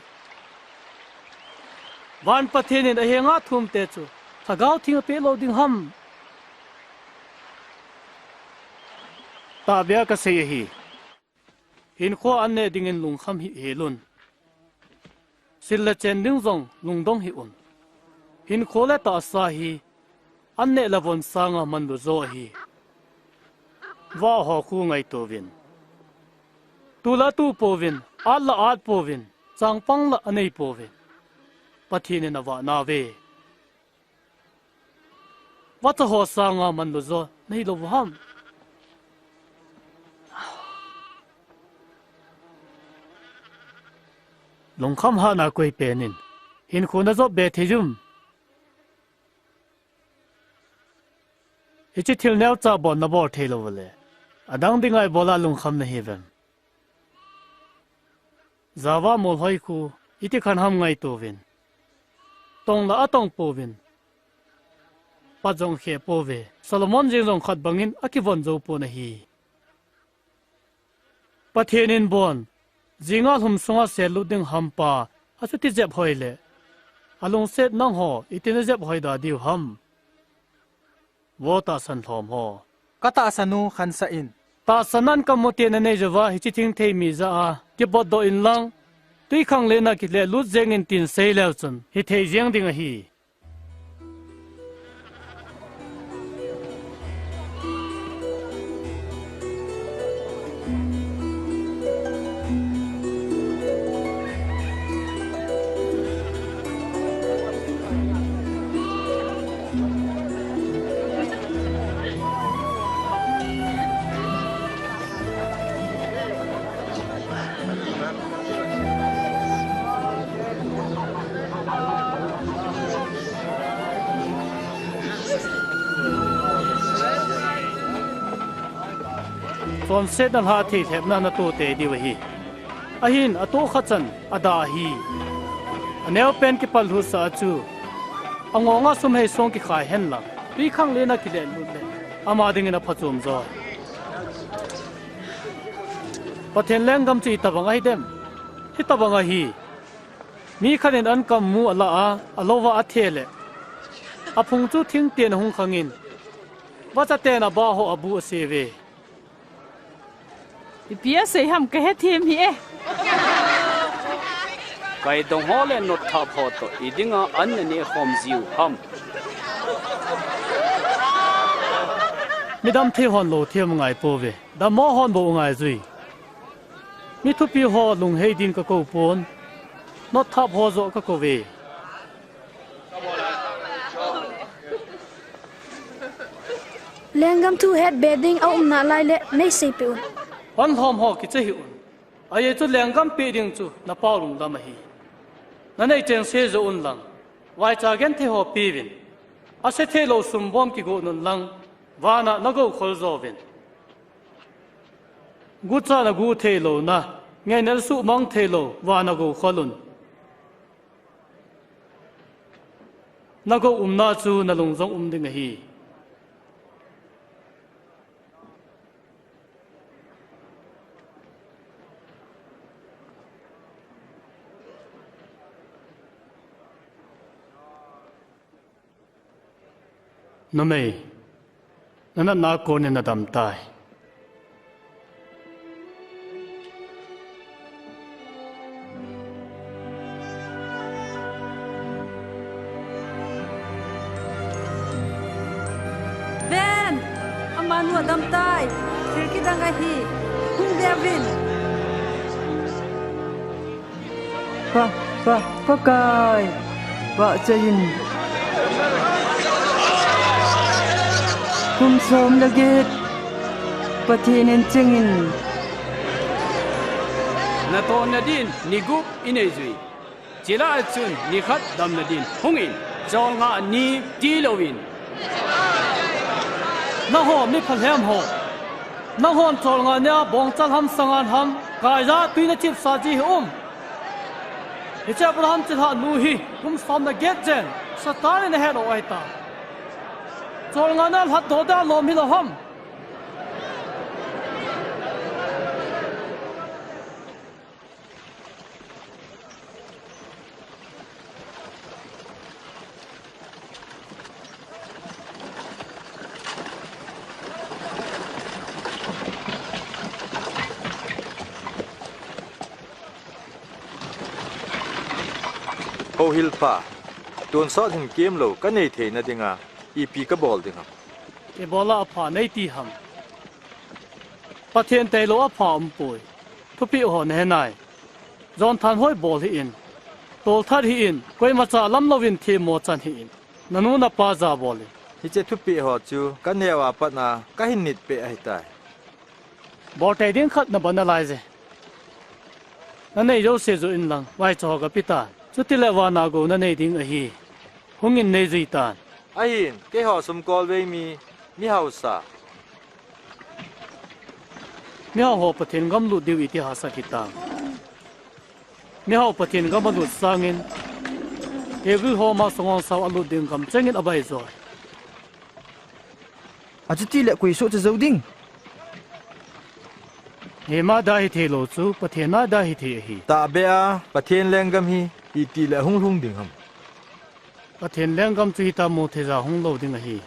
Van Pathen in ahenga thum te chu. Lhagao Theng a pe lou ding ham? Tahbeh a ka sei ahi. Hinkho an neh dingin lungkham hih hel un. Sil le chen ding jong lungdong hih un. Hinkho le tahsa hi an neh le von sanga manlu jo ahi. Vah ho khu ngaito uvin. Tu la tu pouvin, at la at pouvin, changpang la anei pouvin. Pathen in avah nauve. Vacha ho sanga manlu jo nahi lou u ham? Lungkham hatna koi pen in hinkho na jop be thei uvem? Hiche thil neocha bon na bol thei lou u le, adang dinga i bol a lungkham nahi uvem? Java molhoi khu iti khan ham ngaito uvin. Tong la atong pouvin. Pat jong khe pouve. Solomon jeng jong khat bangin akivon jou pon ahi. Pathen in bon, jinga lhum sunga sellut ding hampa, achuti jep hoi le. Alungset nangho, iti na jep hoi da diu ham? Vo tahsan lhom ho. Ka tahsan u khansah in. Tahsan an kamu te na nei jouva hiche thingthei mi jah a kibotdoh in lang. Twikhanglen a kile lut jeng in tin sei leu chun hithei jeng ding ahi. Chonsetna lhah thei lhepna na to tei diu ahi. Ahin, ato khat chan, ada ahi. Aneo pen kipal lhutsah a chu. Angonga sum hei song kikhai hen lang. Twikhanglen a kile lut le. Ama dingin aphachom jo. Pathen lenggam chu itobang ahi dem. Hitobang ahi. Mi khat in an kam mu ala a, alou va athe le. Aphung chu thingten ahung khangin. Vacha ten abah ho abu ase ve. Ipi asei ham ka hethem hih e. Kaidong ho le notthap ho toh, i dinga an na neh khom jiu ham. Midam thei hon lou them ngai pouve. Dammo hon bou ngai jui. Mi thupi ho lunghei din ka kou pon. Notthap ho joh ka kou ve. Lenggam thu het be ding a um nalai le nei seipeh un. Hon lhom ho kicha hih un. Ajeh chu lenggam peh ding chu na pau lungdam ahi. Na nei cheng se joh un lang, vaicha genthei ho peuvin. Ase thei lou sumbom kigon un lang, vana na gou khol jouvin. Gucha na gu thei louna, ngaina suhmang thei lou, vana gou khol un. Na gou umna chu na lung jong um ding ahi. Numei, na natna kon in na dam tai. Ven, amanu adam tai, thil kidang ahi, hung ve uvin. Pa, Pa, Pakai, vahchoi in. Kum som le get, Pathen in cheng in. Na tonna din ni gup i nei jui. Chule achun ni khat damna din hung in, cholngah ni ti louvin. Nangho mi phalhem ho. Nanghon cholngah nia bongchal ham sangan ham, kaija tui na chipsah ji hi um. Hiche Abraham chilhah nu hi kum som le get jen, Satan in ahet u ahitai. Cholngah nia lhatdoh dia lom hilou ham. Houhil pa, tonsot hin kemlou ka nei theina dinga ipi ka bol ding ham? Ibol a apha nei ti ham? Pathen tailou apha umpoi. Thupeh ho nahe nai. Jonthanhoi bol hih in. Tolthat hih in. Koimacha lam louvin themmo chan hih in. Nanu napa jabol in. Hiche thupeh ho chu ka neo a pat a ka hin nit peh ahitai. Bol tei ding khat na bol nalai je. Na nei jouse joh in lang, vaicha ho gape tan. Chutile vana gou na nei ding ahi. Hung in nei jui tan. Ahin, keiho sumkolvei mi, mi hausa. Mihao ho Pathen gam lut diu iti hahsat hitam. Mihao Pathen gam alut sangin, Hebrew ho masa ngonsau alut ding gam chengin abai joi. Achutile koi sohcha jou ding? Eima da hithei lou chu, Pathen a da hithei ahi. Tahbeh a, Pathen lenggam hi, itile hung lhung ding ham? Pathen lenggam chu hitia mutheija hung lou ding ahi.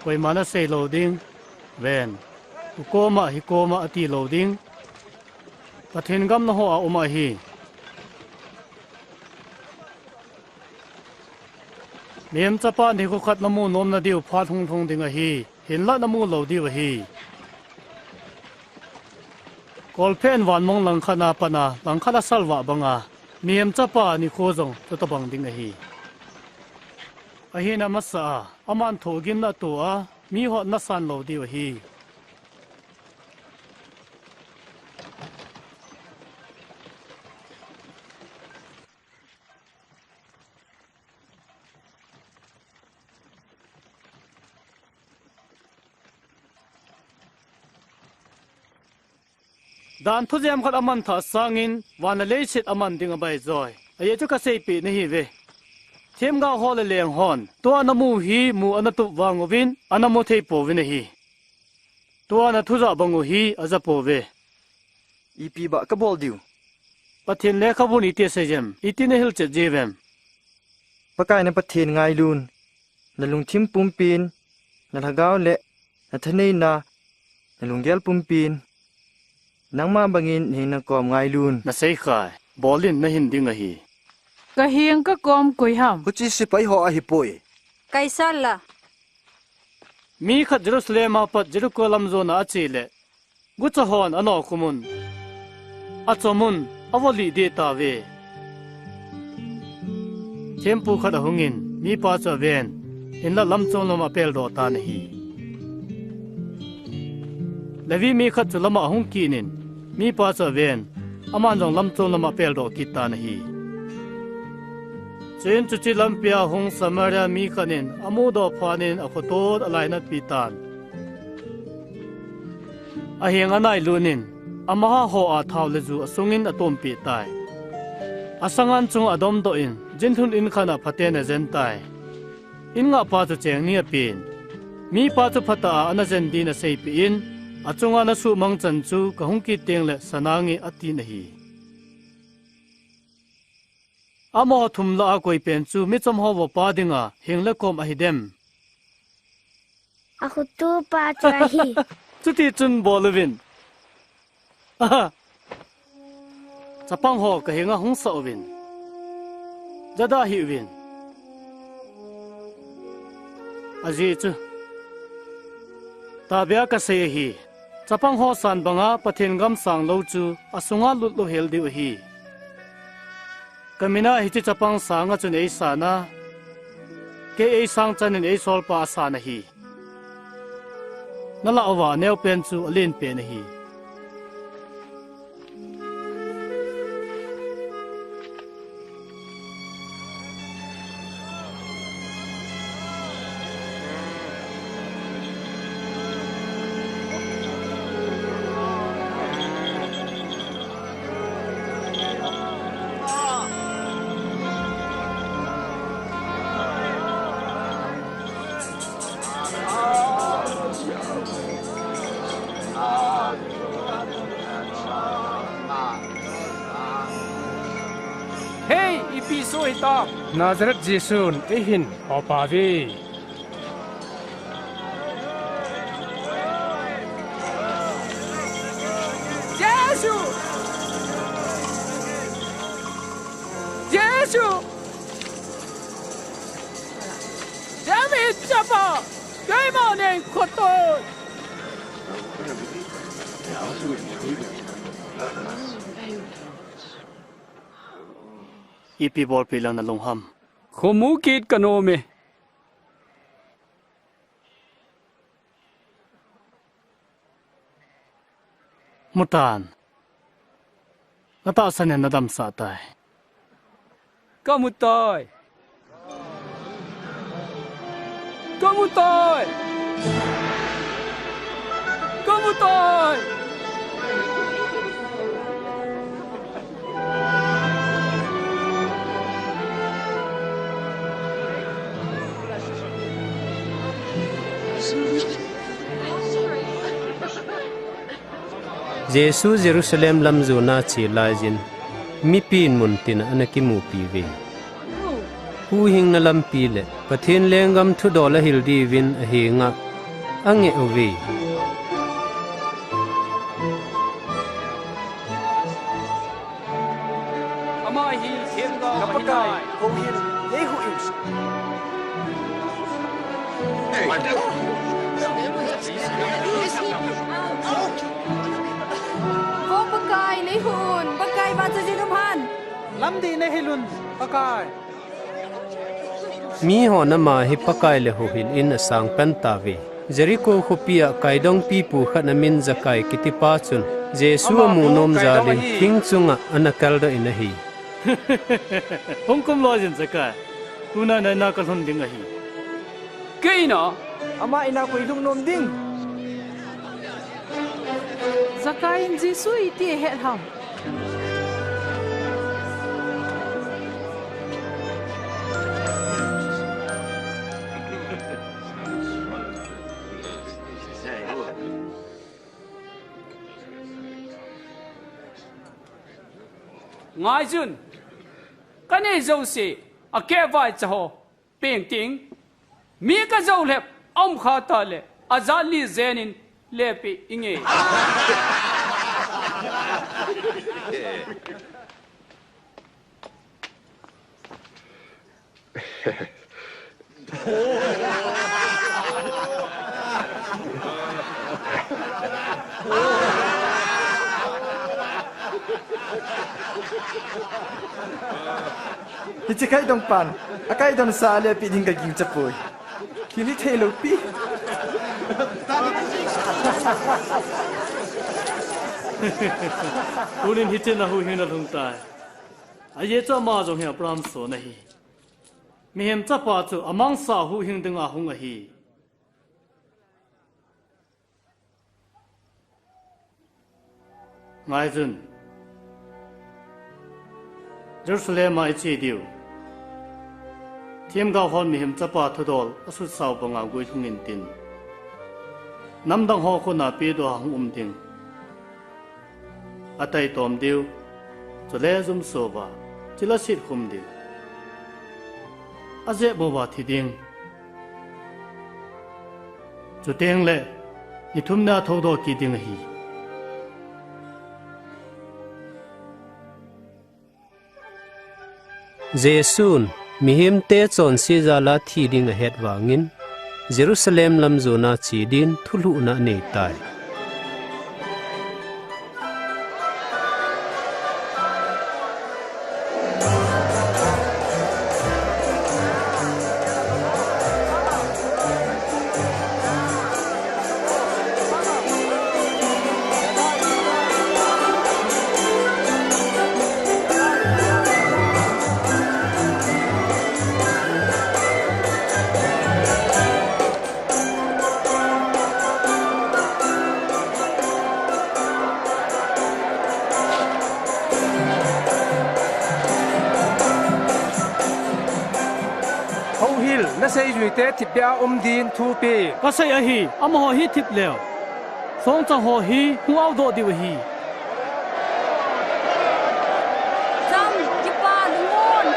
Koiman asei lou ding, ven, tu koma, hi koma ati lou ding. Pathen gam nangho a um ahi. Mihem chapa nikho khat namu nom nadiu phat hung lhung ding ahi. Hinlah namu lou diu ahi. Kolphe in vanmong langkhat a pat a, langkhat asalvah banga, mihem chapa nikho jong chutobang ding ahi. Ahin amasa a, aman thohgimna atoh a, mihon nasan lou diu ahi. Dan thujem khat aman thah sangin, van le leiset aman ding abai joi. Ajeh chu kaseipeh nahiuve. Themgao ho le leng hon, tua namu hi mu anatup vang uvin, anamu thei pouvin ahi. Tua nathu jah bang u hi aja pouve. Ipi bah kabol diu? Pathen lekhabun iti asei jem, iti nahilchet jiuvem? Pakai na Pathen ngailun, nalungthim pumpin, nalhagao le nathaneina, nalunggel pumpin, nangma bangin nahinna kom ngailun. Nasei khai, bolin nahin ding ahi. Kaheng kakom koi ham? Huchi sepai ho ahipoi. Kaisar la. Mi khat Jerusalem a pat Jericho lam jona ache le, gucha hon anokhum un, achom un, avo lih deh tauve. Thempu khat ahungin, mipa chu aven, hinlah lamchom lam apeldoh tan ahi. Levi mi khat chu lam'a ahung kit in, mipa chu aven, aman jong lamchom lam'a apeldoh kit tan ahi. Chuin chuche lampia hung Samaria mi khat in amudoh phat in akhoto alainatpi tan. Aheng anailut in, amaho a thao le ju asungin atompeh tai. Asangan chunga adomdoh in, jinlhun in khat'a phaten ajen tai. In ngahpa chu cheng ni apen. Mipa chu phatah a ana jen din aseipeh in, achunga nasuhmang chan chu kahung kit teng le sa nange atin ahi. Amaho thum lah'a koipen chu michom ho vohpa dinga heng le kom ahidem? Akhotopa chu ahi. Chuti chun bol uvin. Aha. Chapang ho kahenga hung sah uvin. Jada hih uvin. Ajeh chu, tahbeh a kasei ahi. Chapang ho san banga Pathen gam sang lou chu asunga lut louhel diu ahi. Kamin'a hiche chapang sanga chun eisan a, kei eisang chan in eisolpa asan ahi. Nalah uva aneopen chu alenpen ahi. Hei, ipi soh hitam? Nazareth Jesun eihin hopauve. Jesu! Jesu! David chapa, keima neng khoto. Ipi bolpi lang nalung ham? Khomu kit kanom e. Mutan. Natahsan in nadamsah tai. Kamutai. Kamutai. Kamutai. Jesu Jerusalem lam jona ache laiyin, mipin muntina ana kimupiuve. Huhhingna lampi le Pathen lenggam thudol ahil diuvin ahenga angeh uve. Ama hi themgao ahi. Vo Pakai, neihil un, Pakai, vangchajin um hen. Lamdih neihil un, Pakai. Mihon ama hi Pakai le huhhingin asangpen tauve. Jericho khopia kaidong pipu khat amin Zakai kitipa chun Jesu amu nom jalin thing chunga ana kaldoh in ahi. Hung kum loiyin Zakai. Tuna nang ina kalhun ding ahi. Kei ina? Ama ina koi lhung nom ding? Zakai in Jesu iti ahet ham? Ngaiyun, kanei jouse, akeh vaicha ho, pengting, mi kajou lhep, aum kha tale, ajat li jenin, lepeh inge. Hiche kaidong pan, akaidong sa le pi ding kaging chapoi. Kini thei lo pi. Tunin hiche na huhhing na lhung tai. Ajeh chu ama jong hi Abraham son ahi. Mihem chapa chu amangsa huhhing dinga hung ahi. Ngaijun. Jerusalem a iche diu. Themgao hon mihem chapa thudol asutsau banga guilhung intin. Namdang ho khut a pedoh a hung um ding. Ataitom diu, chule jumso uva, chule sitkhum diu. Ajep uva thi ding. Chuteng le, ni thum nia thoudoh kit ding ahi. Jesun, mihemte chonse jal a thi ding ahet vangin, Jerusalem lam jona che din thulhuhna anei tai. Houhil, naseijuite thipbeh a um din thu pe. Kasei ahi, amaho hi thip leu. Songchang ho hi hung aodoh diu ahi. Cham, kipa, lungmon.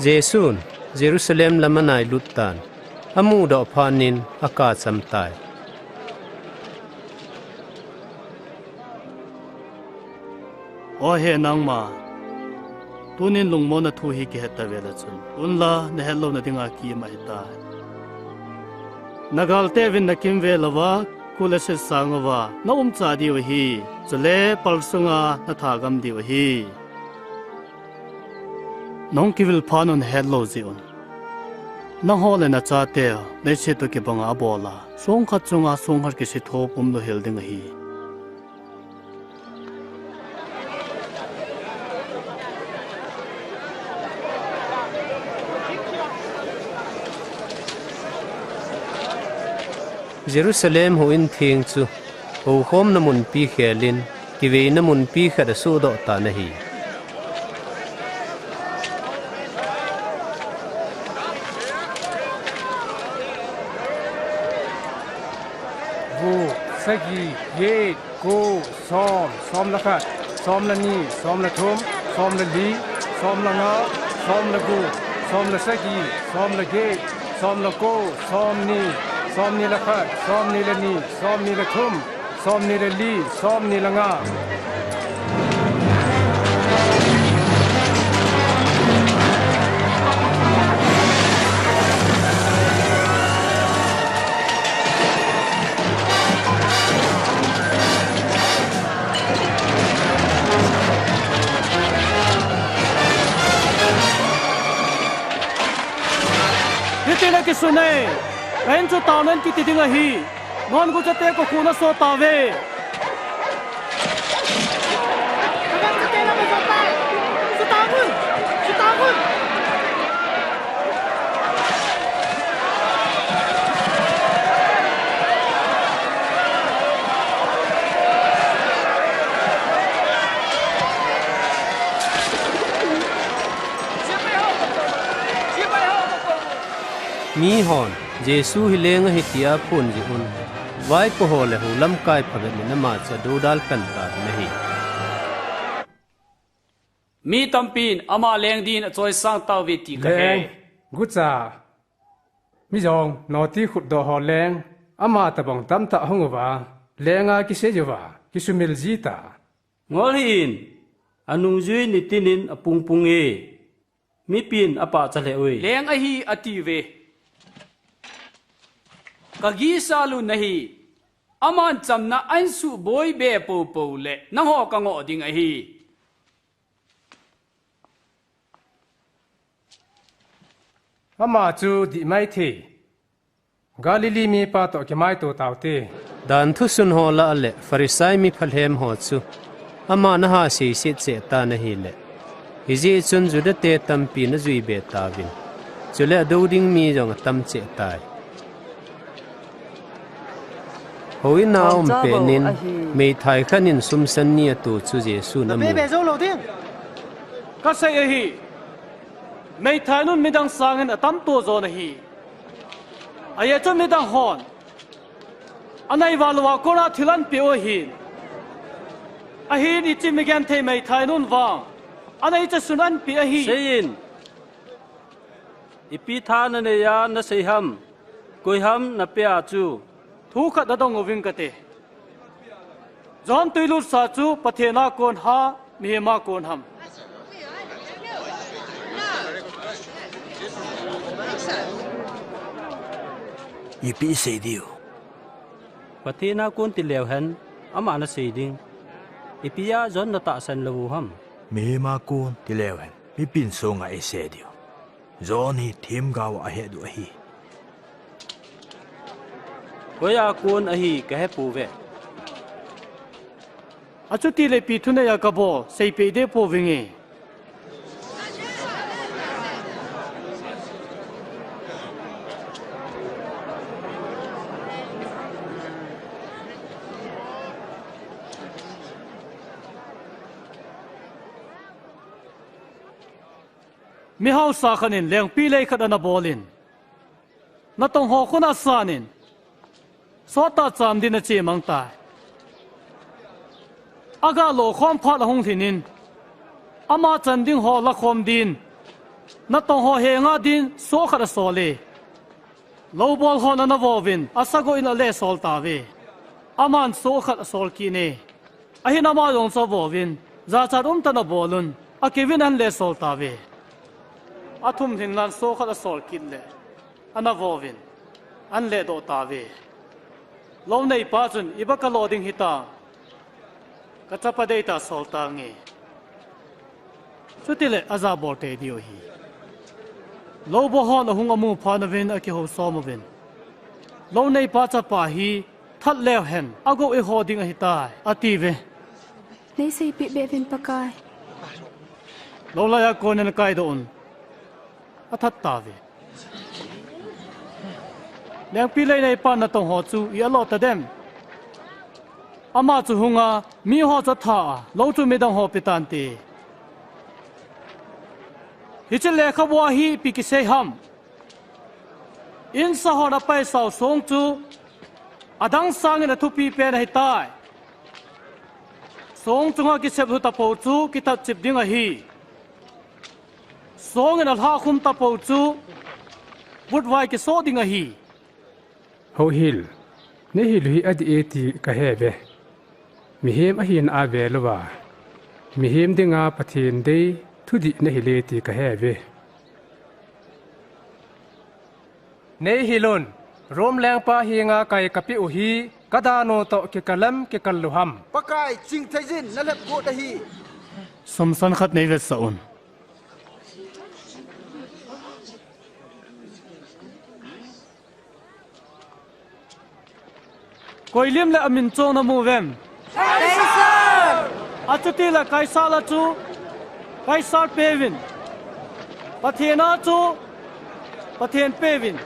Jesun Jerusalem lam anailut tan, amudoh phat in akap cham tai. O he nangma, tunin lungmonna thu hi kihet tave le chun, unla nahet louna dinga kiim ahitai. Nagalte uvin nakimvel uva, kul le set sang uva, naumcha diu ahi, chule pal sunga nathagam diu ahi. Nahung kivil phat un het lou jeh un, nangho le nachateu, leiset u kibanga abol a, songkhat chunga songkhat kisithop umlou hel ding ahi. Jerusalem houin theng chu, houkhomna munpi khelin, kiveina munpi khat asohdoh tan ahi. Gup, sagi, get, ko, som, som le khat, som le ni, som le thum, som le li, som le nga, som le gup, som le sagi, som le get, som le ko, som ni, som ni le khat, som ni le ni, som ni le thum, som ni le li, som ni le nga. Hitin akisun e, kahin chu taonan kiti ding ahi. Nongu chate kakhut naso tauve. Mihon, Jesu hi leng ahi tia aphon jeh un, vaipo ho le hou lamkai phabep in ama chu adoudal pan tan ahi. Mi tampin ama leng din achoisang tauve ti kahe. Leng, gucha, mijong, noti khutdoh ho leng, ama tabang tamtah hung uva, lenga kisei uva, kisumil jita. Ngol hih in, Anungjui nitinin apungpung e, mipin apahcha lheh uve. Leng ahi atiuve. Kagisa lhun ahi. Aman chamna ahin suboi be poupou le nangho kangoh ding ahi. Ama chu dih maithei. Galilee mipa toh kimaito taute. Danthu sun ho lah le Pharisai mi phalhem ho chu ama ana ha seiset cheh tan ahile, hijeh chun Juda te tampin ajui be tauvin, chule adouding mi jong atam cheh tai. Houin a aum petnin, meithai khat in sumsan ni ato chu Jesun amu. Kasei ahi, meithai nun midang sangin atam to jon ahi. Ajeh chu midang hon anei val uva kona thil ahin peh u ahin, ahin hiche migenthei meithai nun vang anei chasun ahin peh ahi. Seiyin, ipi tha nanei a nasei ham? Koi ham napeh a chu? Thu khat nadong uving kate. John twilut sa chu Pathen a kon ham, mihem a kon ham? Ipi isei diu? Pathen a kon tileu hen, ama nasei ding. Ipi a John natahsan lou u ham? Mihem a kon tileu hen, mipin songa eisei diu. John hi themgao a ahet u ahi. Koi a kon ahi kahepouve. Achutile ipi thunei a kabol, seipeh deh pouvinge. Mihaosa khat in lengpilei khat ana bolin, natong ho khun asanin, sottah cham din achemang tai. Aga lokhom phat ahung lhinin, ama chan ding ho lakhom din, natong ho henga din soh khat asol e. Loubol hon ana vo uvin, asagoh in ale sol tauve. Aman soh khat asol kit e. Ahin ama jong chu avo uvin, jachat umtah in abol un, akiuvin ahin le sol tauve. Athum lhin lan soh khat asol kit le, ana vo uvin, ahin le doh tauve. Lou neipa chun, "Iba kalo ding hitam? Kachapa deitah a sol tange." Chutile ajabol tei diu ahi. Loubol hon ahung amu phat uvin akihou som uvin, "Lou neipa chapa hi that leu hen, agoh iho ding ahitai," atiuve. Neiseipeh beh uvin Pakai. Loulai a konin akaidoh un, athat tauve. Lengpilei neipan natong ho chu i-alo tadem? Ama chu hunga, miho chu atha a, lou chu midang ho pe tante. Hiche lekhabua hi ipi kisei ham? Insa hon apaisau song chu adang sangin athupi pen ahitai. Song chunga kisep lhu tapou chu kithat chip ding ahi. Song in alhah khum tapou chu vutvai kisoh ding ahi. Houhil, neihil u hi adih e ti kahe uve. Mihem ahina a vel uva, mihem dinga Pathen dei thudih neihil e ti kahe uve. Neihil un, Rome lengpa henga kai kapeh u hi, kadanu toh kikal em kikal lou ham? Pakai, chingthei jin nalhep got ahi. Sumsan khat neivetsah un. Koi lim le amin chong namu uvem? Kaisar! Achutile Kaisar a chu Kaisar peuvin, Pathen a chu Pathen peuvin.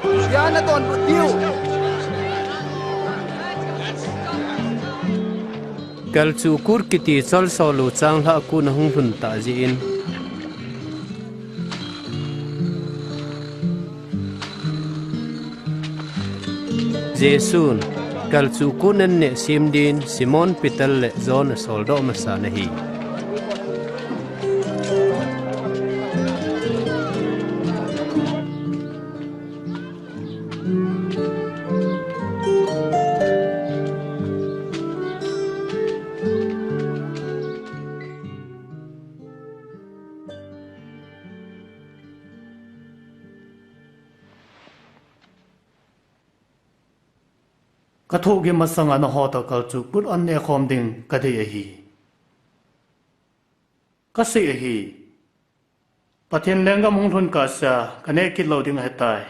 Sia nadonbut diu. Kalchuh kut kiti cholso lou changlhah kut ahung lhun tah jeh in, Jesun kalchuh kut nenneh sem din Simon Peter le John asoldoh masan ahi. Ka thohgim masanga nangho toh kalchuh put an nekhom ding kadei ahi. Kasei ahi. Pathen lenggam hung lhun kahsea, kaneh kit lou ding ahitai.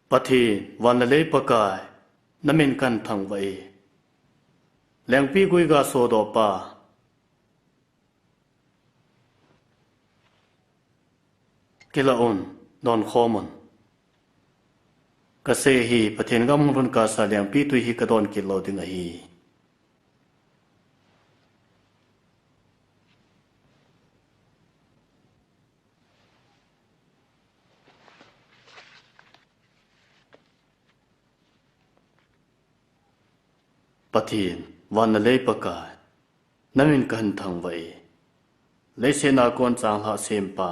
Pathen, van le lei Pakai, namin kahin thangvah e. Lengpigui ga sodohpa. Kilah un, donkhom un. Kasei ahi, Pathen gam hung lhun kahsea lengpitwi hi kadon kit lou ding ahi. Pathen, van le lei Pakai, namin kahin thangvah e. Leiset a kon changlhah sempa.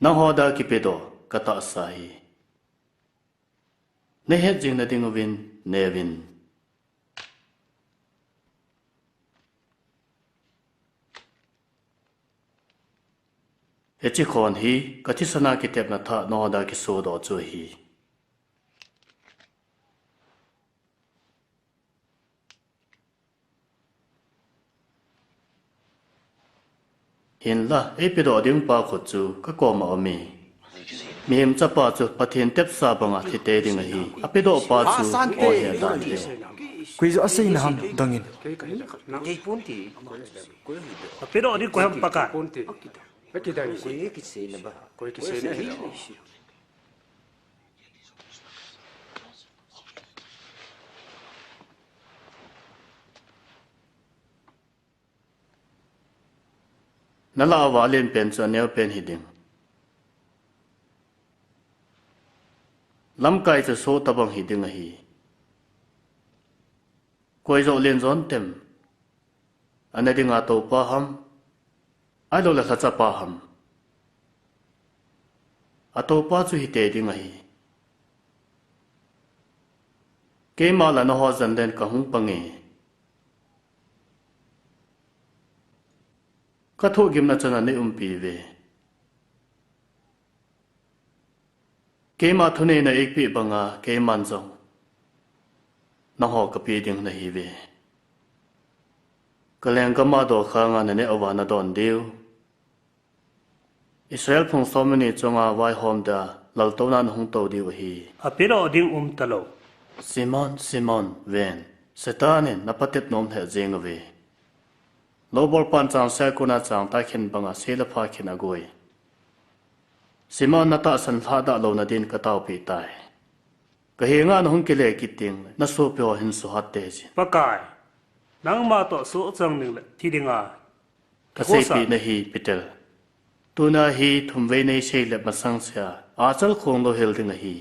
Nangho dia kipedoh katahsa hi. Nahet jing nading uvin neuvin. Hiche khon hi kathisana kitepna thah nangho dia kisodoh chu ahi. Hinla, eipedoh ding pa khut chu kakoma aume. Mihem chapa chu Pathen tepsa banga thite ding ahi. Apedoh pa chu ohe dan te. Koi joh asei naham dongin. Apedoh ding koi ham Pakai. Nalah uva alen pen chu aneo pen hiding. Lamkai chu soh tabang hiding ahi. Koi joh len jontem. Ana dinga toupa ham. Ahilouleh lhachapa ham. Atoupa chu hite ding ahi. Keima la nangho jan len kahung pange. Kathohgimna chana neiumpi uve. Keima thuneina eipeh banga keiman jong nangho kapeh ding nahiuve. Kalenggam a dokhanga naneh uva nadon diu. Israel phung somleni chunga vaihom dia laltouna nahung tou diu ahi. Apedoh ding umtalou. Simon, Simon, ven. Satan in napatep nom lheh jeng uve. Loubol pan changse a kona changtah khen banga seile pha khen agoi. Simon, natahsan lhadah louna din kataopeh tai. Kahenga nahung kile kit tengle nasopiho hin suhat teijin. Pakai, nangma toh sohchang dingle thi dinga kaseipeh nahi Peter. Tuna hi thumvei neiseile masangsea achal khong louhel ding ahi.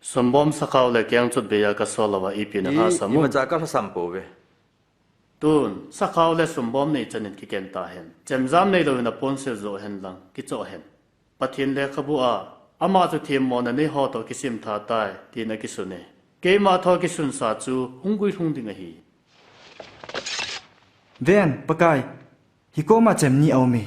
Sumbom, sakhao le kengchot beiya kasol louva ipi nalhahsam u? Imacha kalhahsam pouve. Tun, sakhao le sumbom nei chanin kiken tahen. Chemjam neilouvin aponsil joh henlang, kichoh hen. Pathen lekhabu a, ama chu themmona neiho toh kisimtha tai, tin akisune. Keima thoh kisunsa chu hung guilhung ding ahi. Ven, Pakai, hikoma chemni aume.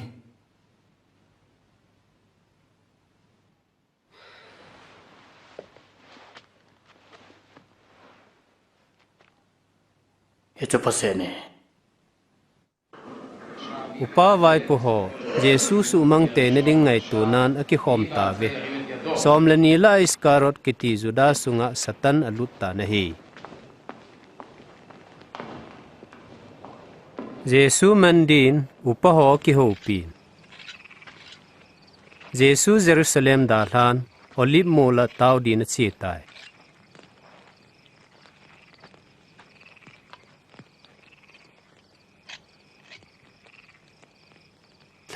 Hichu pasene. Upa vaipo ho, Jesu suhmang teina ding ngaitonan akikhom tauve. Somleni lah a Iskariot kiti Juda sunga Satan alut tan ahi. Jesu man din upa ho kihoupin. Jesu Jerusalem dalhan, Olive mol a tao din achetai.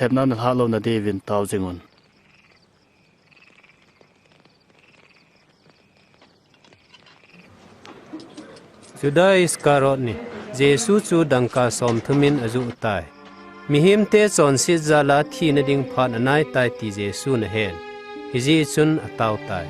Sepna nalhah lou nadiuvin tao jingun. Juda Iscariot ni, Jesu chu dangka somthum in ajuh tai. Mihemte chonset jal a thina ding phat anai tai ti Jesun ahen. Hijeh chun atao tai.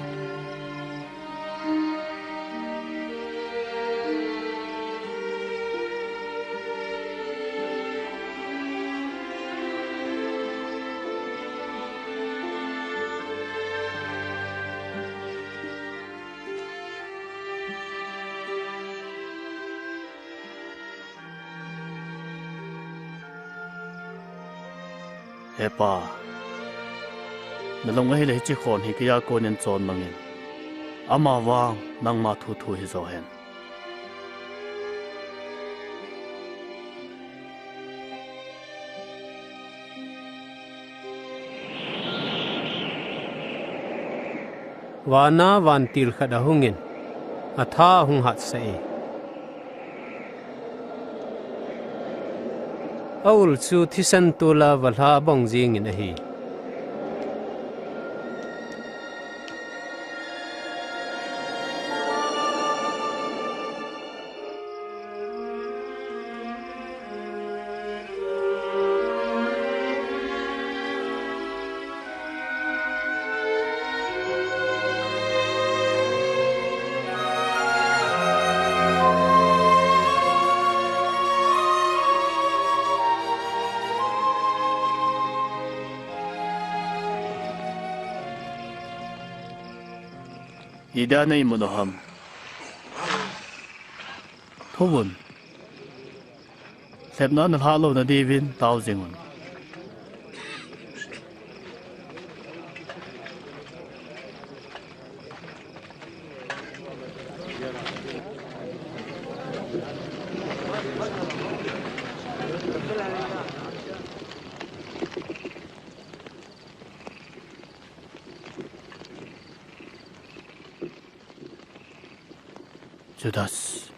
He Pa, nalung ahile hiche khon hi keiya konin chon mangin. Amavang nangma thu thu hijo hen. Vana vantil khat ahungin, atha ahung hatsah e. Aul chu thisan tola valha abong jingin ahi. Ida neimu u ham? Thuvun. Sepna nalhah lou nadiuvin tao jingun. Judas.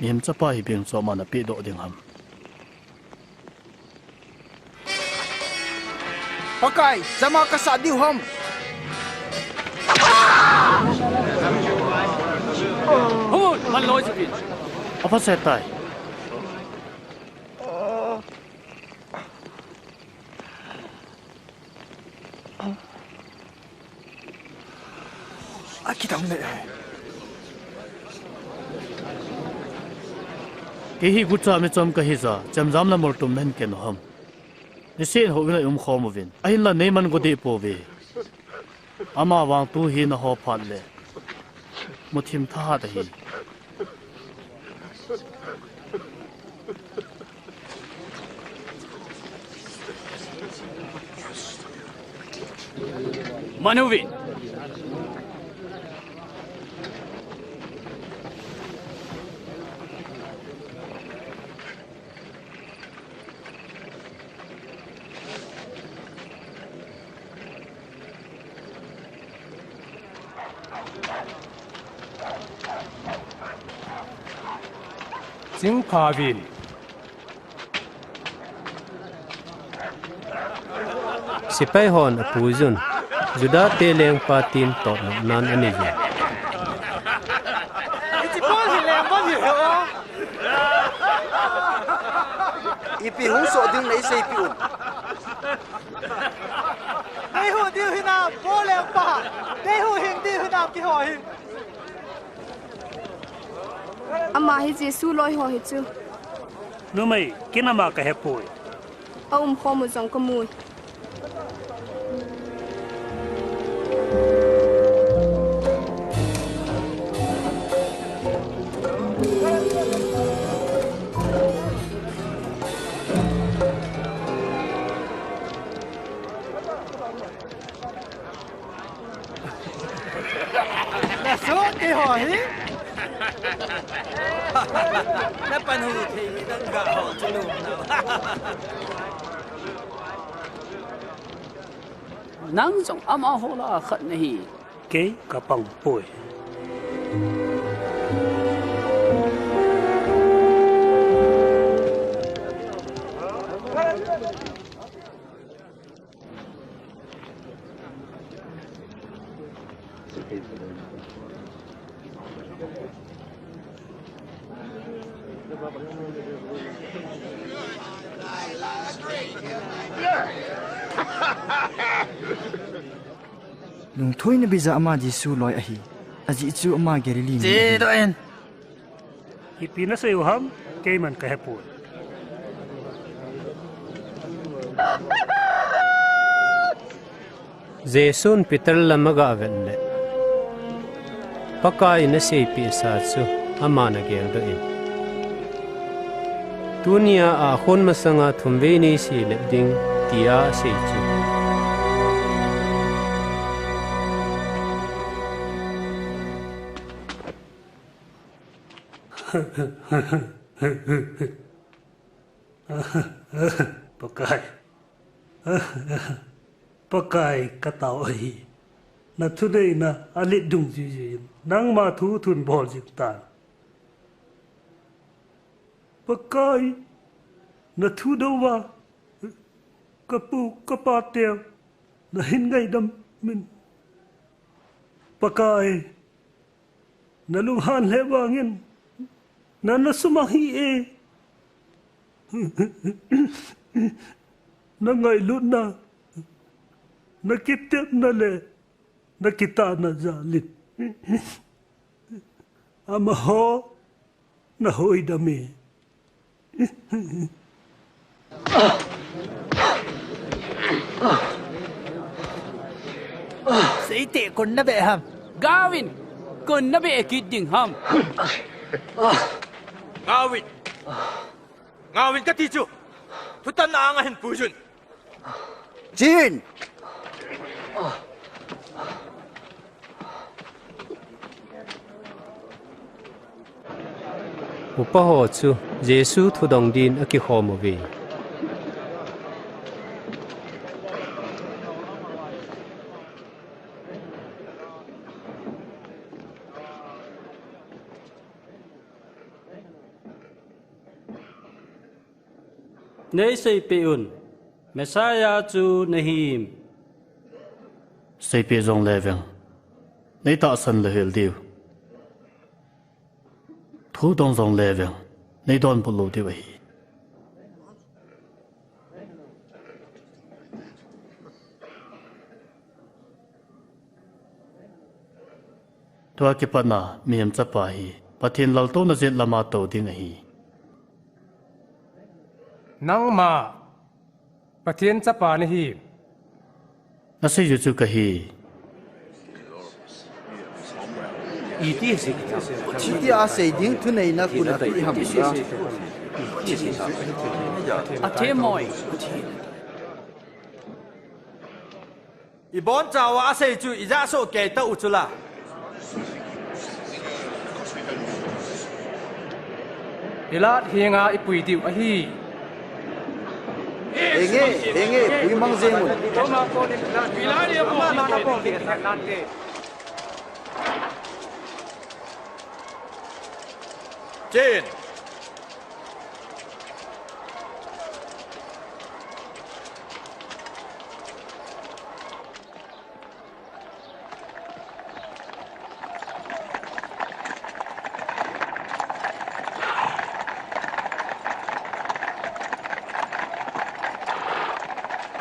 Mihem chapa hi beng chu aman apehdoh ding ham? Pakai, jama kasah diu ham? Hoi, man loi chu kin. Apha se tai. Akidang le. Kei hi gucha michom kahi jeh a, chemjam le moltum nahin ken u ham? Niseh in houin a i umkhom uvin. Ahinla neiman go deh pouve. Amavang tu hi naho phat le muthim thahat ahi. Man uvin. Chingpha uvin. Sepai hon apuijun, Juda te lengpa tin totnopnan anei jin. Hiche Paul hi lengpa hi ho. Ipi hung soh ding nei seipeh un. Nei hu diu hinam, Paul lengpa. Nei hu hing diu hinam keiho hi. Ama hi Jesu loi ho hi chu. Numei, ken ama kahepoi. Aumkhom u jong kamui. Nasoh keiho hi. Napan hu thei mi dang ga ho chu lum nau. Nang jong amaho lah a khat nahi. Kei kapang poi. Lungthoina beija ama Jesu loi ahi. Ajeh chu ama Galilee mi ahi. Chedoh in. Ipi nasei u ham, keiman kahepoi. Jesun Peter lam aga vet le, Pakaiyin aseipeh sa chu aman ageldoh in, tunia akhon masanga thumvei neisei lep ding, tia asei chu. Pakai. Pakai, katao ahi. Nathuneina alet dungjui jui in, nangma thu thun bol jing tan. Pakai, nathu douva kapu kapateu nahin ngaidam in. Pakai, nalunghan lheh vangin nana sumang hih e. Nangailutna, nakitepna le nakitahna jal in amaho nahoidam e. Seite, koin nabeh ham? Gaovin, koin nabeh kit ding ham? Gaovin. Gaovin kati chu. Thutanna anga hin puiyun. Chin! Upa ho chu Jesu thudong din akikhom uve. Neiseipeh un, Messiah chu nahim? Seipeh jongle veng, neitahsan louhel diu. Thudong jongle veng, neidonbut lou diu ahi. Tua kipatna mihem chapa hi Pathen laltouna jet lama tou ding ahi. Nangma Pathen chapa nahim? Nasei u chu kahi. Iti asei ding thuneina kun api ham? Athemmoi. Ibonchauva asei chu ijah soh kei tauh u chula. Pilat henga ipui diu ahi. Henge, henge, puimang jeng un. Chin.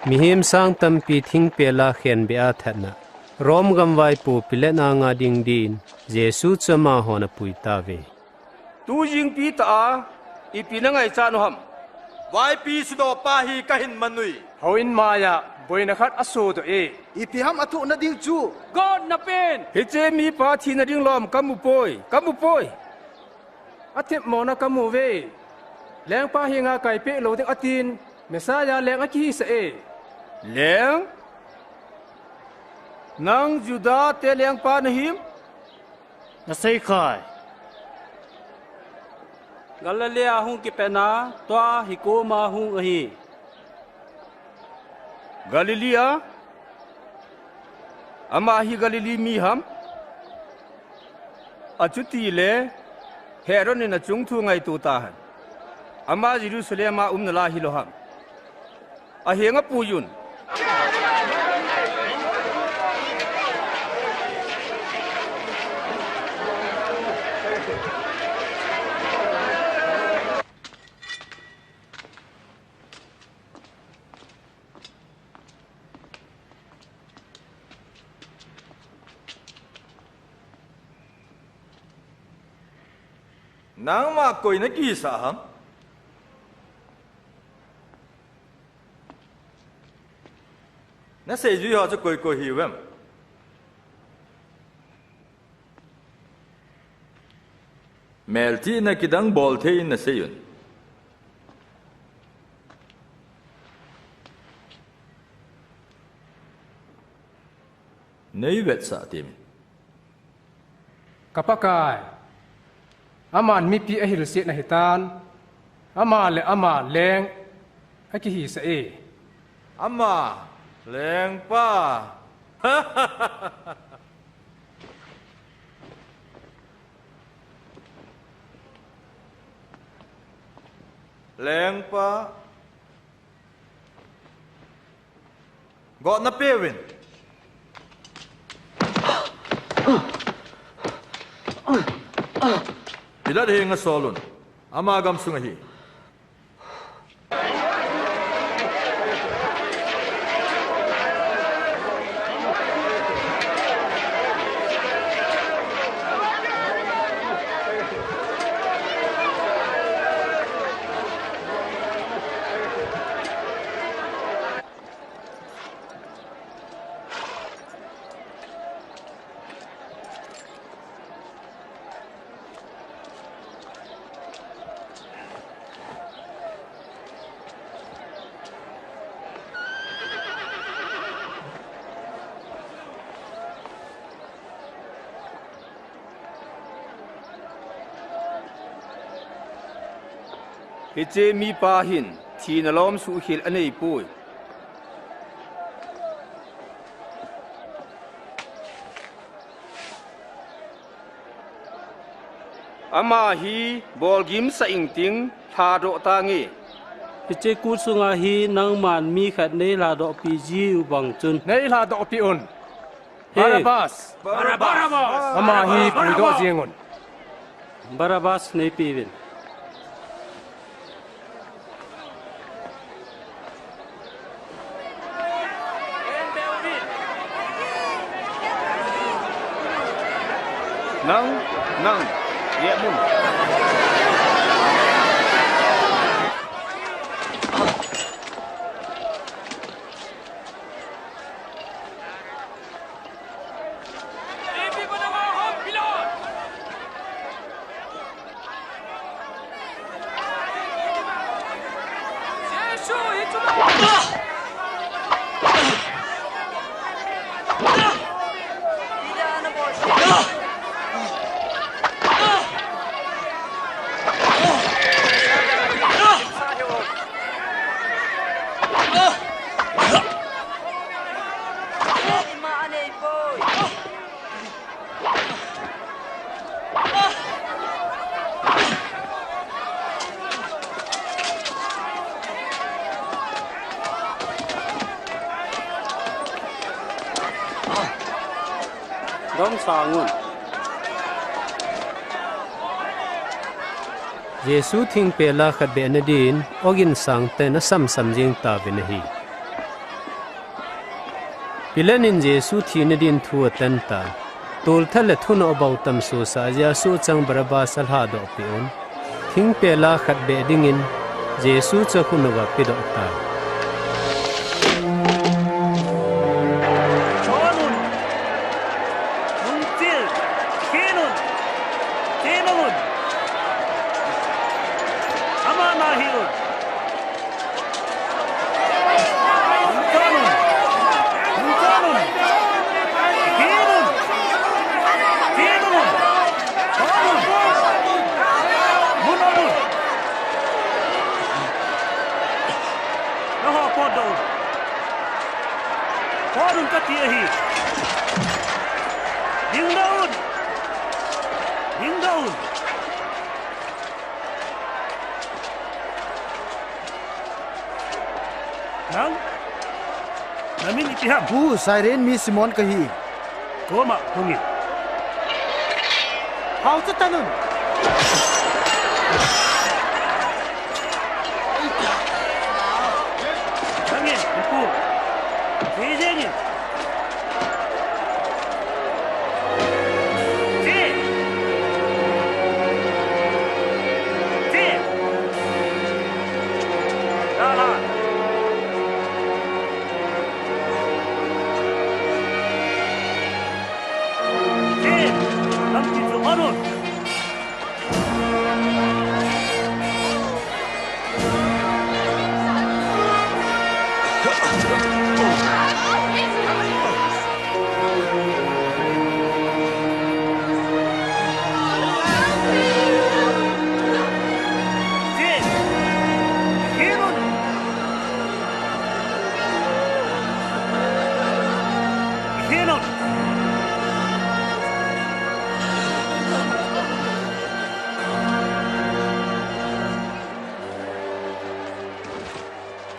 Mihem sang tampi thingpel a khenbeh a thatna, Rome gamvaipo Pilat anga ding din Jesu chu amahon apui tauve. Tujingpi tah a ipi nangaichat u ham? Vaipi sudohpa hi kahin man uve. Houin maiya boina khat asodoh e. Ipi ham athohna ding chu? Gotna pen! Hiche mipa thina ding lom kamu poi, kamu poi. Athemmona kamu uve. Lengpa henga kaipeh lou ding atin, Messiah leng akihisah e. Leng? Nang Juda te lengpa nahim? Nasei khai. Galilee a hung kipatna, tua hi koma hung ahi. Galilee a? Ama hi Galilee mi ham? Achutile Herod in achung thu ngaito tahen. Ama Jerusalem a um nalai hilou ham? Ahenga puiyun. Nangma koi nakihisah ham? Naseijui ho chu koi koi hiuvem? Melchihna kidang bolthei in naseiyun. Neivetsah temin. Ka Pakai, aman mipi ahilsetna hitan, ama le ama leng akihisah e. Ama lengpa. Lengpa. Gotna peuvin. Pilat henga solun. Ama gamsung ahi. Hiche mipa hin thina lom suhkhel aneipoi. Ama hi bolgim sah ingting, lhadoh tange. Hiche kut sunga hi nangman mi khat neilhadohpi jiu bang chun. Neilhadohpi un. He. Barabbas! Barabbas! Ama hi puidoh jeng un. Barabbas neipeuvin. Nang, nang, ye mun. Domsang un. Jesu thingpel a khat beh nadin, ogin sangtah in asamsam jeng tauvin ahi. Pilat in Jesu thina din thu atan tan, tolthat le thunoh bou tamsosah jeh a sohchang Barabbas alhadohpeh un, thingpel a khat beh dingin Jesu chu akhut uva apedoh tai. Chon un! Nungchil! Khen un! Khen un! Ama nahi un! Dingdoh un! Nang? Namin ipi ham? Pu, Cyrene mi Simon kahi. Koma, hungin. Hau chu tanun. Hangin, ipu. Sijengin.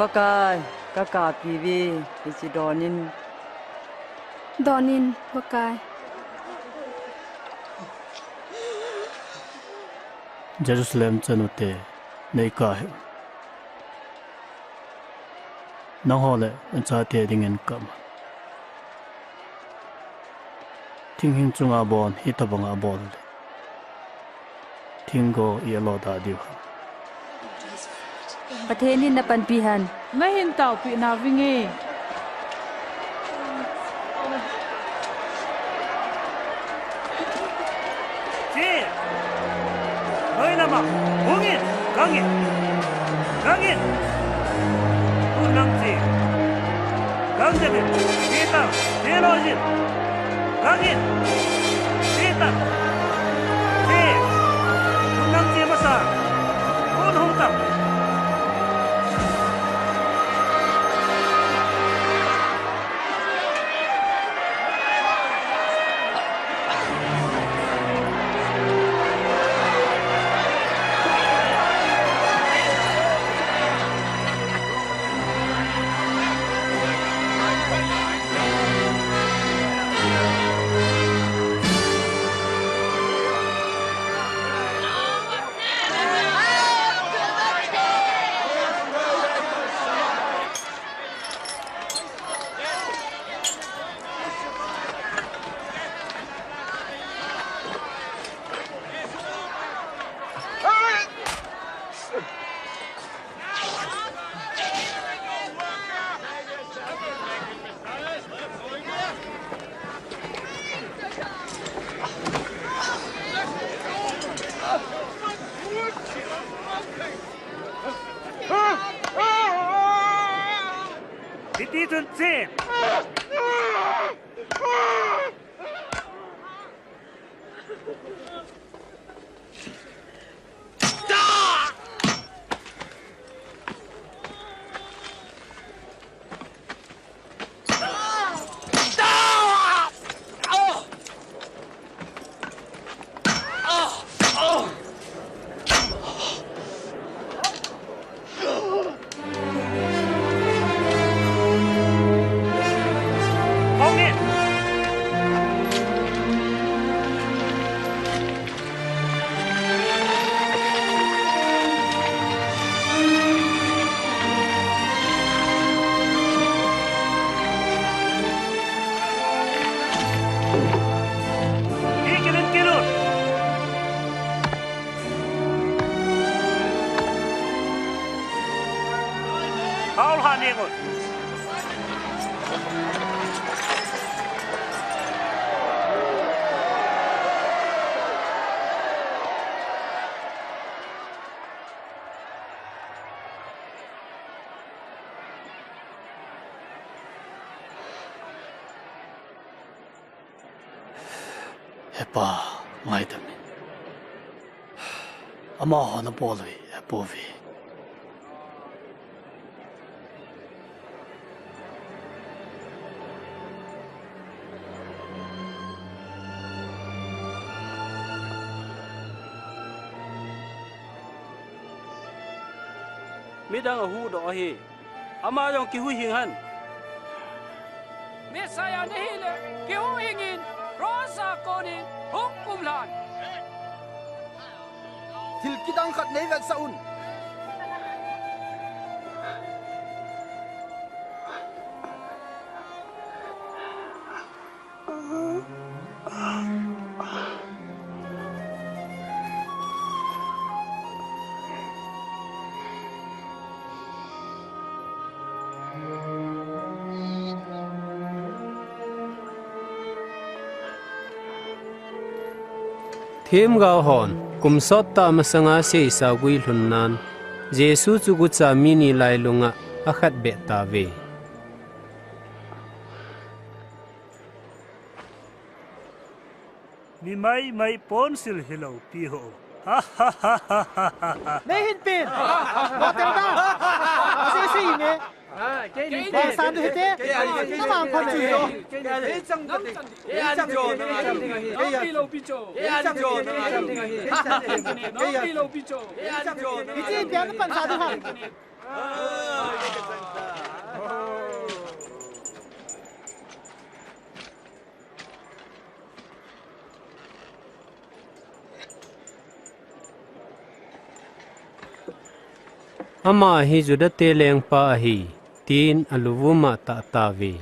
Pakai, ka kapi ve, hiche donin. Donin, Pakai. Jerusalem chanu te, nei kap hih un. Nangho le nachate dingin kap un. Thinghing chunga bon, hitobanga bol le. Thinggo i alo da diu ham. Pathen in na panpi hen. Na hin taopi na vinge. Chi. Noi lama. Hungin. Gangin. Gangin. Unang chi. Gangin. Kita. Theologian. Gangin. Sita. Che. Unang che masa. Un hung tam. Hiti chun che. Paul Haningun. Hepa, ngaidam in. Amaho nabol u hi apouve. Midang ahuhdoh ahi. Ama jong kihuhhing hen. Messiah nahile, kihuhhing in, cross a konin, hung kumlhan. Thil kidang khat nei vetsah un. Themgao hon kum sot tah masanga seisa guilhun nan, Jesu chu gucha mi ni lailunga akhat beh tauve. Mi maimai ponsil hilou pi ho. Nei hin pen. Motel da. Ase se ne. Bang san du hite. Na bang kon ne. Hiche pia na pan sa du ha. Ama hi Juda te lengpa ahi, tin aluvum a atah tauve.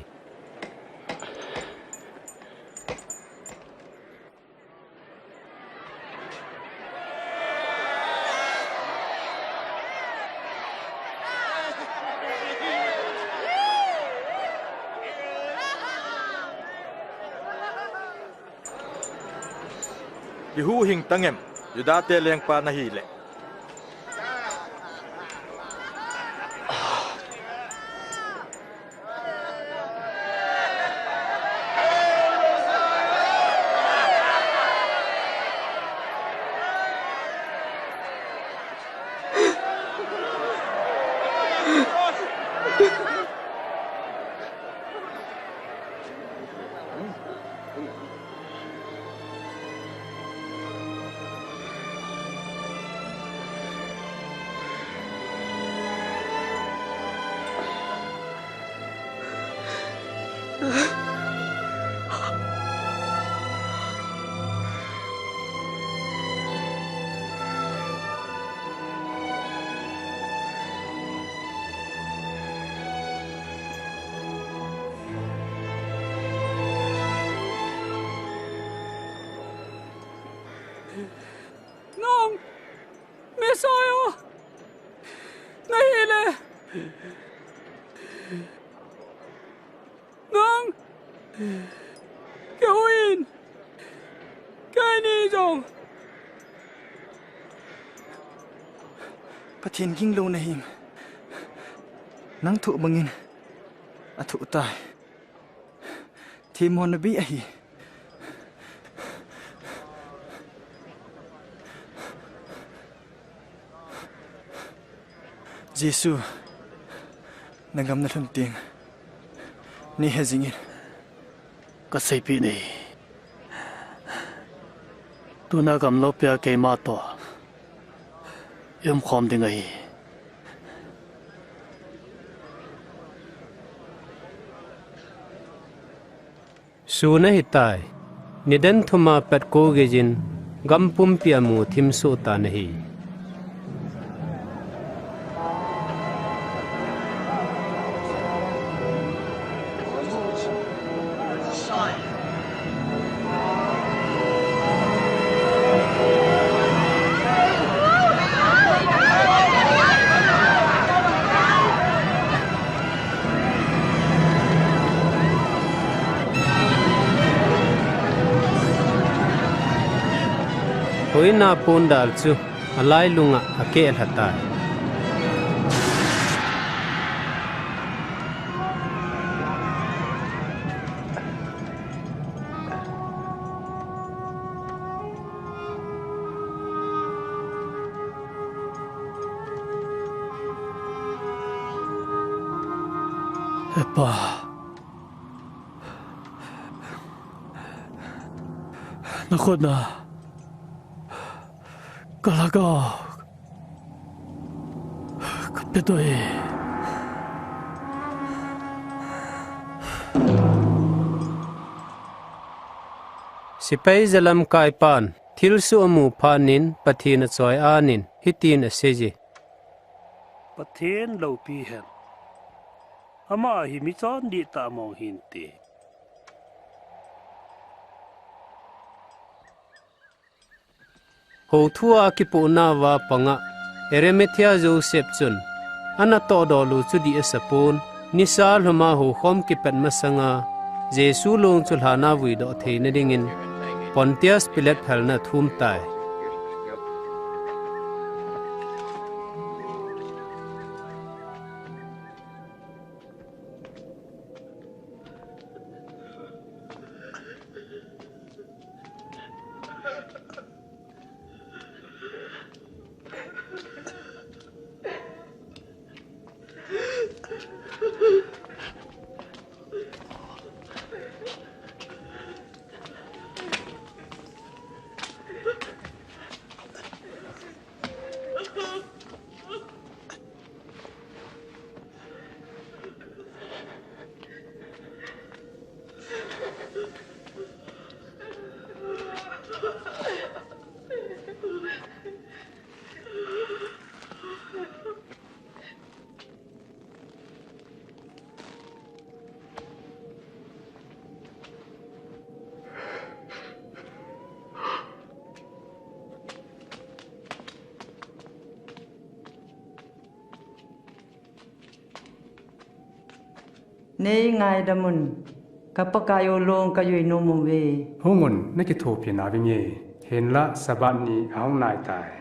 Kihuhhing tangem, Juda te lengpa nahile. Nang Messiah nahile, nang kihuhhing in, keini jong Pathen ginglou nahim. Nang thoh bangin athoh tai. Themmo nabe ahi. Jesu, nagam nalhun teng nei he jingin. Kaseipeh e. Tuna gam loupia keima toh i umkhom ding ahi. Sun ahitai. Nidan thum a pat kou geijin gam pumpi a mu thim soh tan ahi. Hoina pondal chu alailunga akeh lha tai. He Pa, nakhut a kalhagao kape doh e. Sepai jalamkaipan thilsoh amu phat in Pathen achoi-at in hitin aseiye, Pathen loupi hen. Ama hi michondih tah mong hinte. Houthua akipohnauva panga Arimathea Joseph chun anatoh dol u chu dih asapon, nisa lhuma houkhom kipat masanga Jesu long chu lhana vuidoh theina dingin Pontius Pilate phalna athum tai. Nei ngaidamun, ka Pakai u long kajui nom uve. Hungun, nakithopi navinge, hinlah Sabbath ni ahung naitai.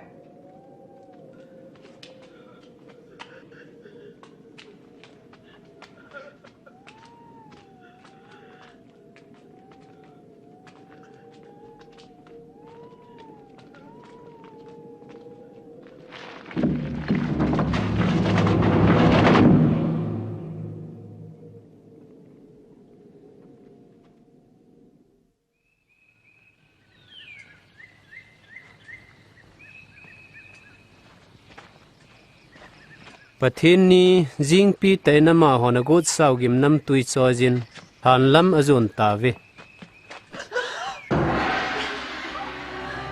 Pathen ni jingpi tah in amahon agotsau gimnamtui choiyin, hanlam ajon tauve.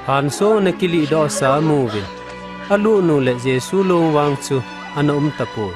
Hansong ana kilihdohsa amuvin, alut u le Jesu long vang chu ana um tapoi.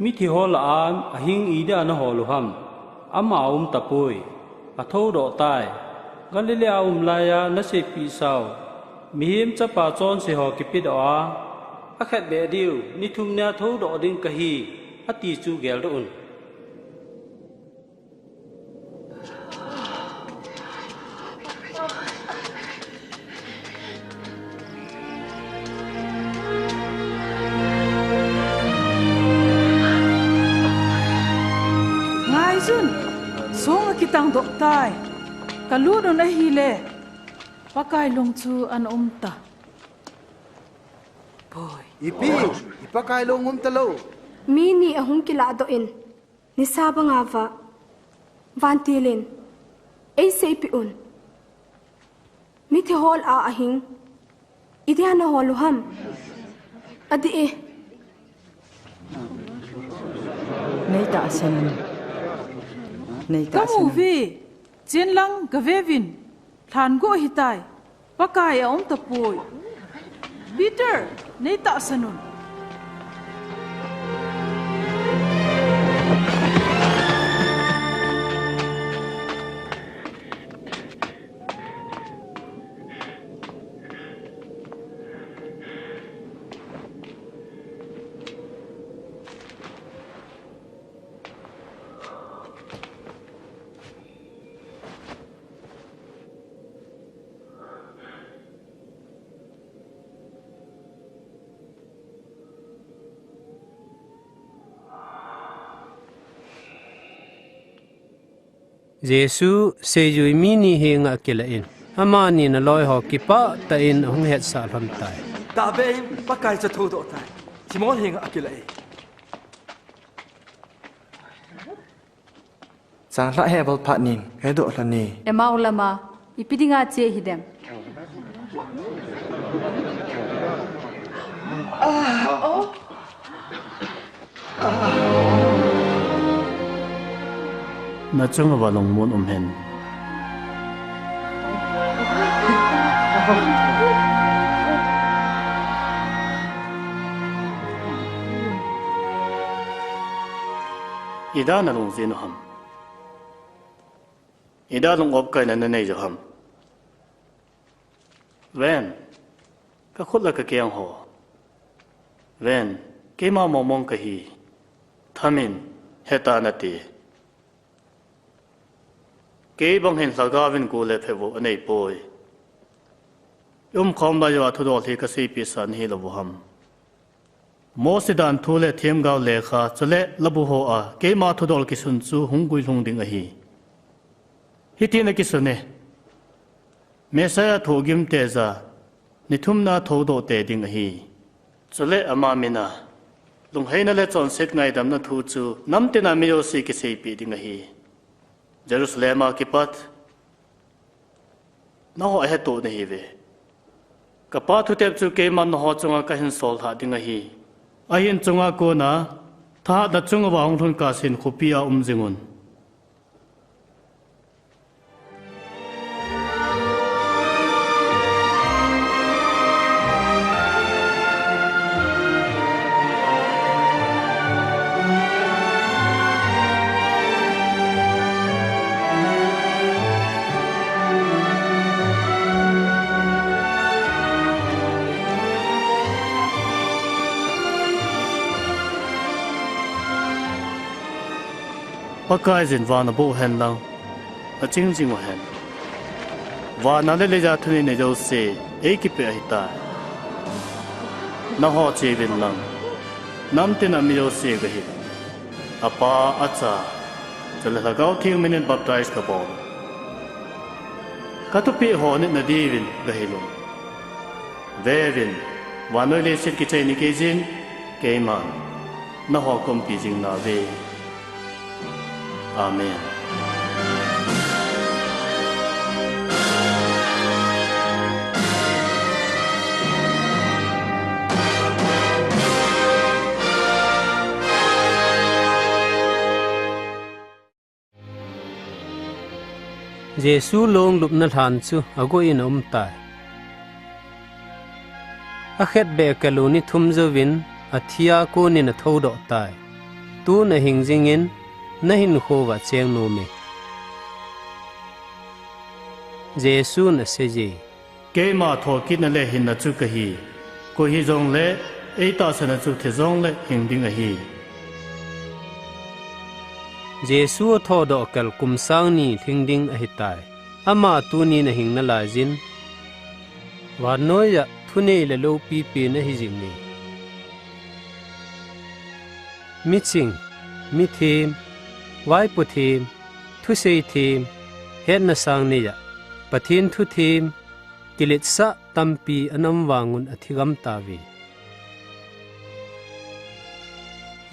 Mithi ho lah-an ahing idia nahol u ham? Ama aum tapoi. Athoudoh tai. Galilee a um laiya naseipeh sau Mihem Chapa chonse ho kipedoh a, akhetbeh diu ni thum nia thoudoh ding kahi, ati chu geldoh un. Ngaiyun, song akitangdoh tai. Kalut un ahile, Pakai long chu ana um ta. Poi. Ipi, i Pakai long um talou. Mi ni ahung kilahdoh in, nisa banga vah, vantil in eiseipeh un. Mithi ho lah-a ahing idia nahol u ham? Adih e. Neitahsan un. Neitahsan un. Kamu uve, chenlang gaveuvin, lhangu ahitai. Pakai aum tapoi. Peter, neitahsan un. Jesu seijui mi ni henga akilah in, amani naloiho kipah tah in ahung hetsah lhon tai. Tahbeh in Pakai chu athodoh tai. Simon henga akilai. Changlhah he bol phat nin, kadoh lha ni. Emau lama, ipi dinga che hidem. Nachung uva lungmon um hen. Ida nalung jin u ham? Ida lung opkaina nanei u ham? Ven, kakhut le kakeng ho. Ven, keima mongmong kahi. Thamin, heta nate. Kei bang hin lhagao vin go le phevo anei poi. Umkhom lai uva thudol hi kaseipeh sa nahi lou u ham? Mose danthu le themgao lekha, chule labu hoa keima thudol kisun chu hung guilhung ding ahi. Hitin akisun e, Messiah thohgim teja, ni thumna thodoh tei ding ahi. Chule ama mina, lungheina le chonset ngaidamna thu chu namtina mi jouse kiseipeh ding ahi. Jerusalem a kipat, nangho ahetoh nahiuve. Kapa thutep chu keiman nangho chunga kahin sol lhah ding ahi. Ahin chunga kona, thahatna chung uva hung lhun kah sen khopia um jingun. Pakaiyin van aboh hen lang, aching jing uhen. Vana le leiya thuneina jouse eikipeh ahitai. Nangho cheuvin lang, namtina mi jouse gahi. Apa, Acha, chule Lhagao Theng minin baptize kabol. Kathupeh ho anit nadiuvin gahil un. Veuvin, vannoi leiset kichai nikeiyin, keiman nangho kaumpi jing nauve. Amen. Jesu long lupna lhan chu agoh in aum tai. Akhetbeh kalou ni thum jouvin athia konin athoudoh tai. Tun ahing jingin, nahinkho uva cheng nom e. Jesun aseiye. Keima thokitna le hinna chu kahi. Koi hijongle eitahsana chu thi jongle hing ding ahi. Jesu athodoh kal kum sang ni lhing ding ahitai. Ama tunin ahing nalaiyin, vannoiya thunei le loupi pen ahi jinge. Miching, mithem, vaipo them, thusei them, hetna sang neiya Pathen thu them, kiletsah tampi ana um vangun athi gam tauve.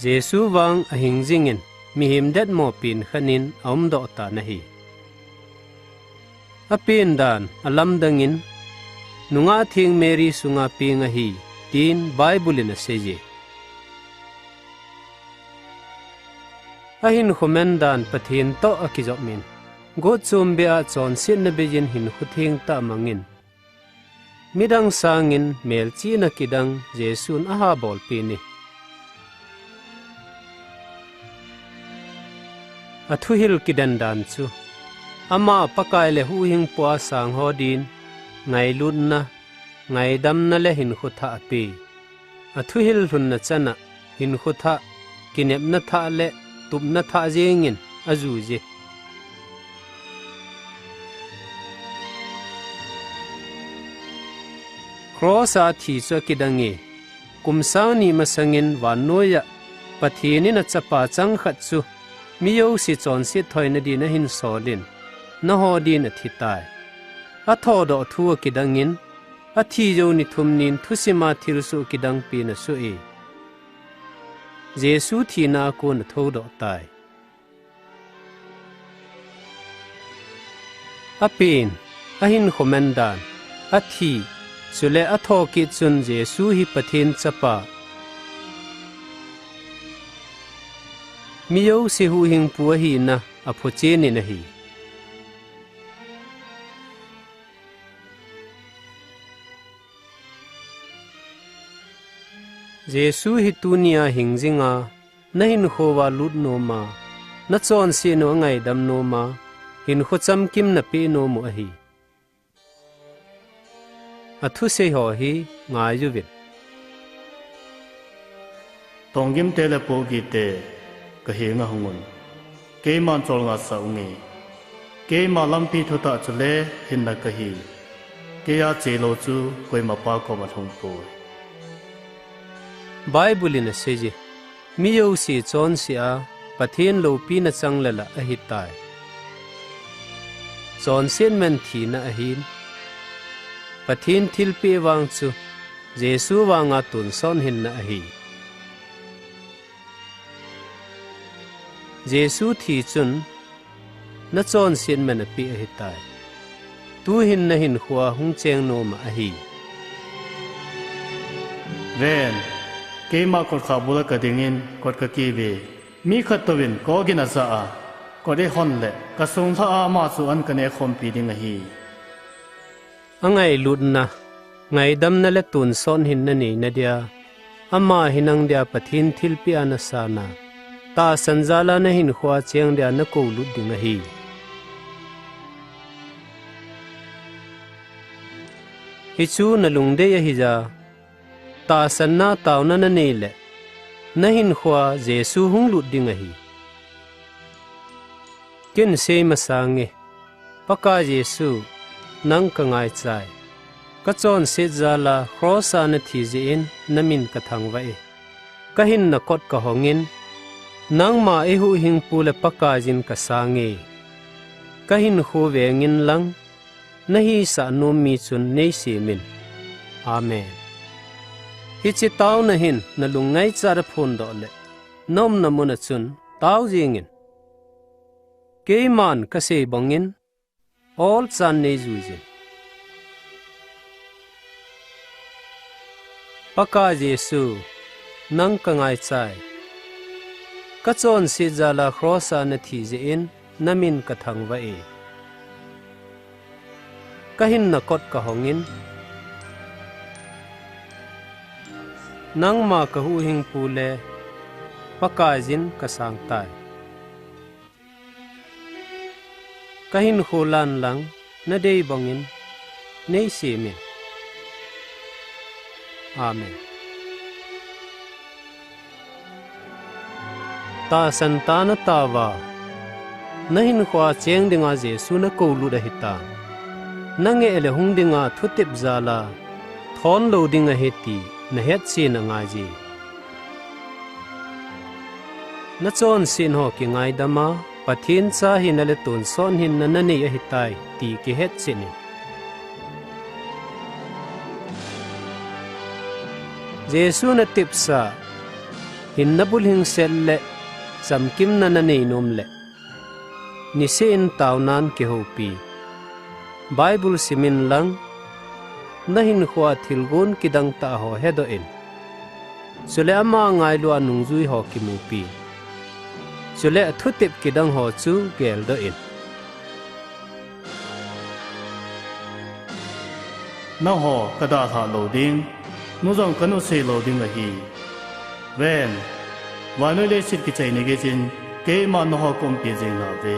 Jesu vang ahing jingin mihem detmo pen khat in aumdoh tan ahi. Apen dan alamdangin, nungah theng Mary sunga peng ahi, tin Bible in aseiye. Ahinkho man dan Pathen toh akijopin, gotchom beh a chonsetna beiyin hinkho thengtah amangin, midang sangin melchihna kidang Jesun ahabolpeh in, athuhil kidendan chu, ama Pakai le huhhingpu a sang ho din ngailutna, ngaidamna le hinkho thah ape. Athuhil lhunna chana hinkho thah, kinepna thah le tupna thah jengin ajuiye. Cross a thi chu akidange. Kum sang ni masangin vannoiya Pathen in achapa changkhat chu mi jouse chonset thoina din ahinsolin, nangho din athitai. Athodoh thu akidangin, Athi jou ni thum nin thusima thilsoh kidang pen asoh e. Jesu thina a kon athoudoh tai. Apen, ahinkho man dan, athi, chule athokit chun Jesu hi Pathen Chapa, mi jouse huhhingpu ahina aphochen in ahi. Jesu hi tunia hing jinga, nahinkho uva lut noma, nachonset u angaidam noma, hinkho chamkim napeh nom u ahi. Athusei ho hi ngai uvin. Tonggim te le pohgih te, kahenga hungun. Keiman cholngah sah unge. Keima lampi thutah chule hinna kahi. Keija chelou chu koimapa koma lhungpoi. Bible in asei je, mi jouse chonse a, Pathen loupina chang le lah ahitai. Chonset man thina ahin. Pathen thilpeh vang chu, Jesu vanga tonsot hinna ahi. Jesu thi chun, nachonset man apeh ahitai. Tuhin nahinkhoa hung cheng nom ahi. Ven, keima kotkhah bula kadingin kot kakive. Mi khat touvin kogin ajah a, kot eihon le, kasung lhah a ama chu an kaneh khompi ding ahi. Angailutna, ngaidamna le tonsot hinna neina dia, ama hi nang dia Pathen thilpeh a nasan a, tahsan jal a nahinkhoa cheng dia nakoulut ding ahi. Hichu nalungdei ahija, tahsanna taona nanei le, nahinkhoa Jesu hunglut ding ahi. Ken sei masange, Pakai Jesu, nang kangaichai. Kachonset jal a cross a nathi jeh in namin kathangvah e. Kahinna kot kahongin, nangma eihuhhingpu le Pakaiyin kasange. Kahinkho vengin lang, nahisah nom mi chun neisemin. Amen. Hiche taona hin nalung ngaichat a phondoh le, naumna muna chun tao jengin. Keiman kasei bangin, olchan neijuijin. Pakai Jesu, nang kangaichai. Kachonset jal a cross a nathi jeh in namin kathangvah e. Kahinna kot kahongin, nangma kahuhhingpu le Pakaiyin kasangtai. Kahinkho lan lang nadei bangin neisemin. Amen. Tahsan tah a nataova, nahinkhoa cheng dinga Jesu nakoulut ahitan. Nangeh le hung dinga thutep jal a thon lou ding ahi ti nahetchen angaiye. Nachonset ho kingaidam a, Pathen cha hina le tonsot hinna nanei ahitai ti kihetchen in. Jesu natepsa, hinna bulhingset le chamkimna nanei nom le, niseh in taonan kihoupi. Bible simin lang, nahinkhoa thilgon kidang tah ho hedoh in. Chule ama ngailu a nungjui ho kimupi. Chule athutep kidang ho chu geldoh in. Nangho kadalhah lou ding, nu jong kanusei lou ding ahi. Ven, vannoi leiset kichai ni geiyin, keiman nangho kaumpi jing nauve.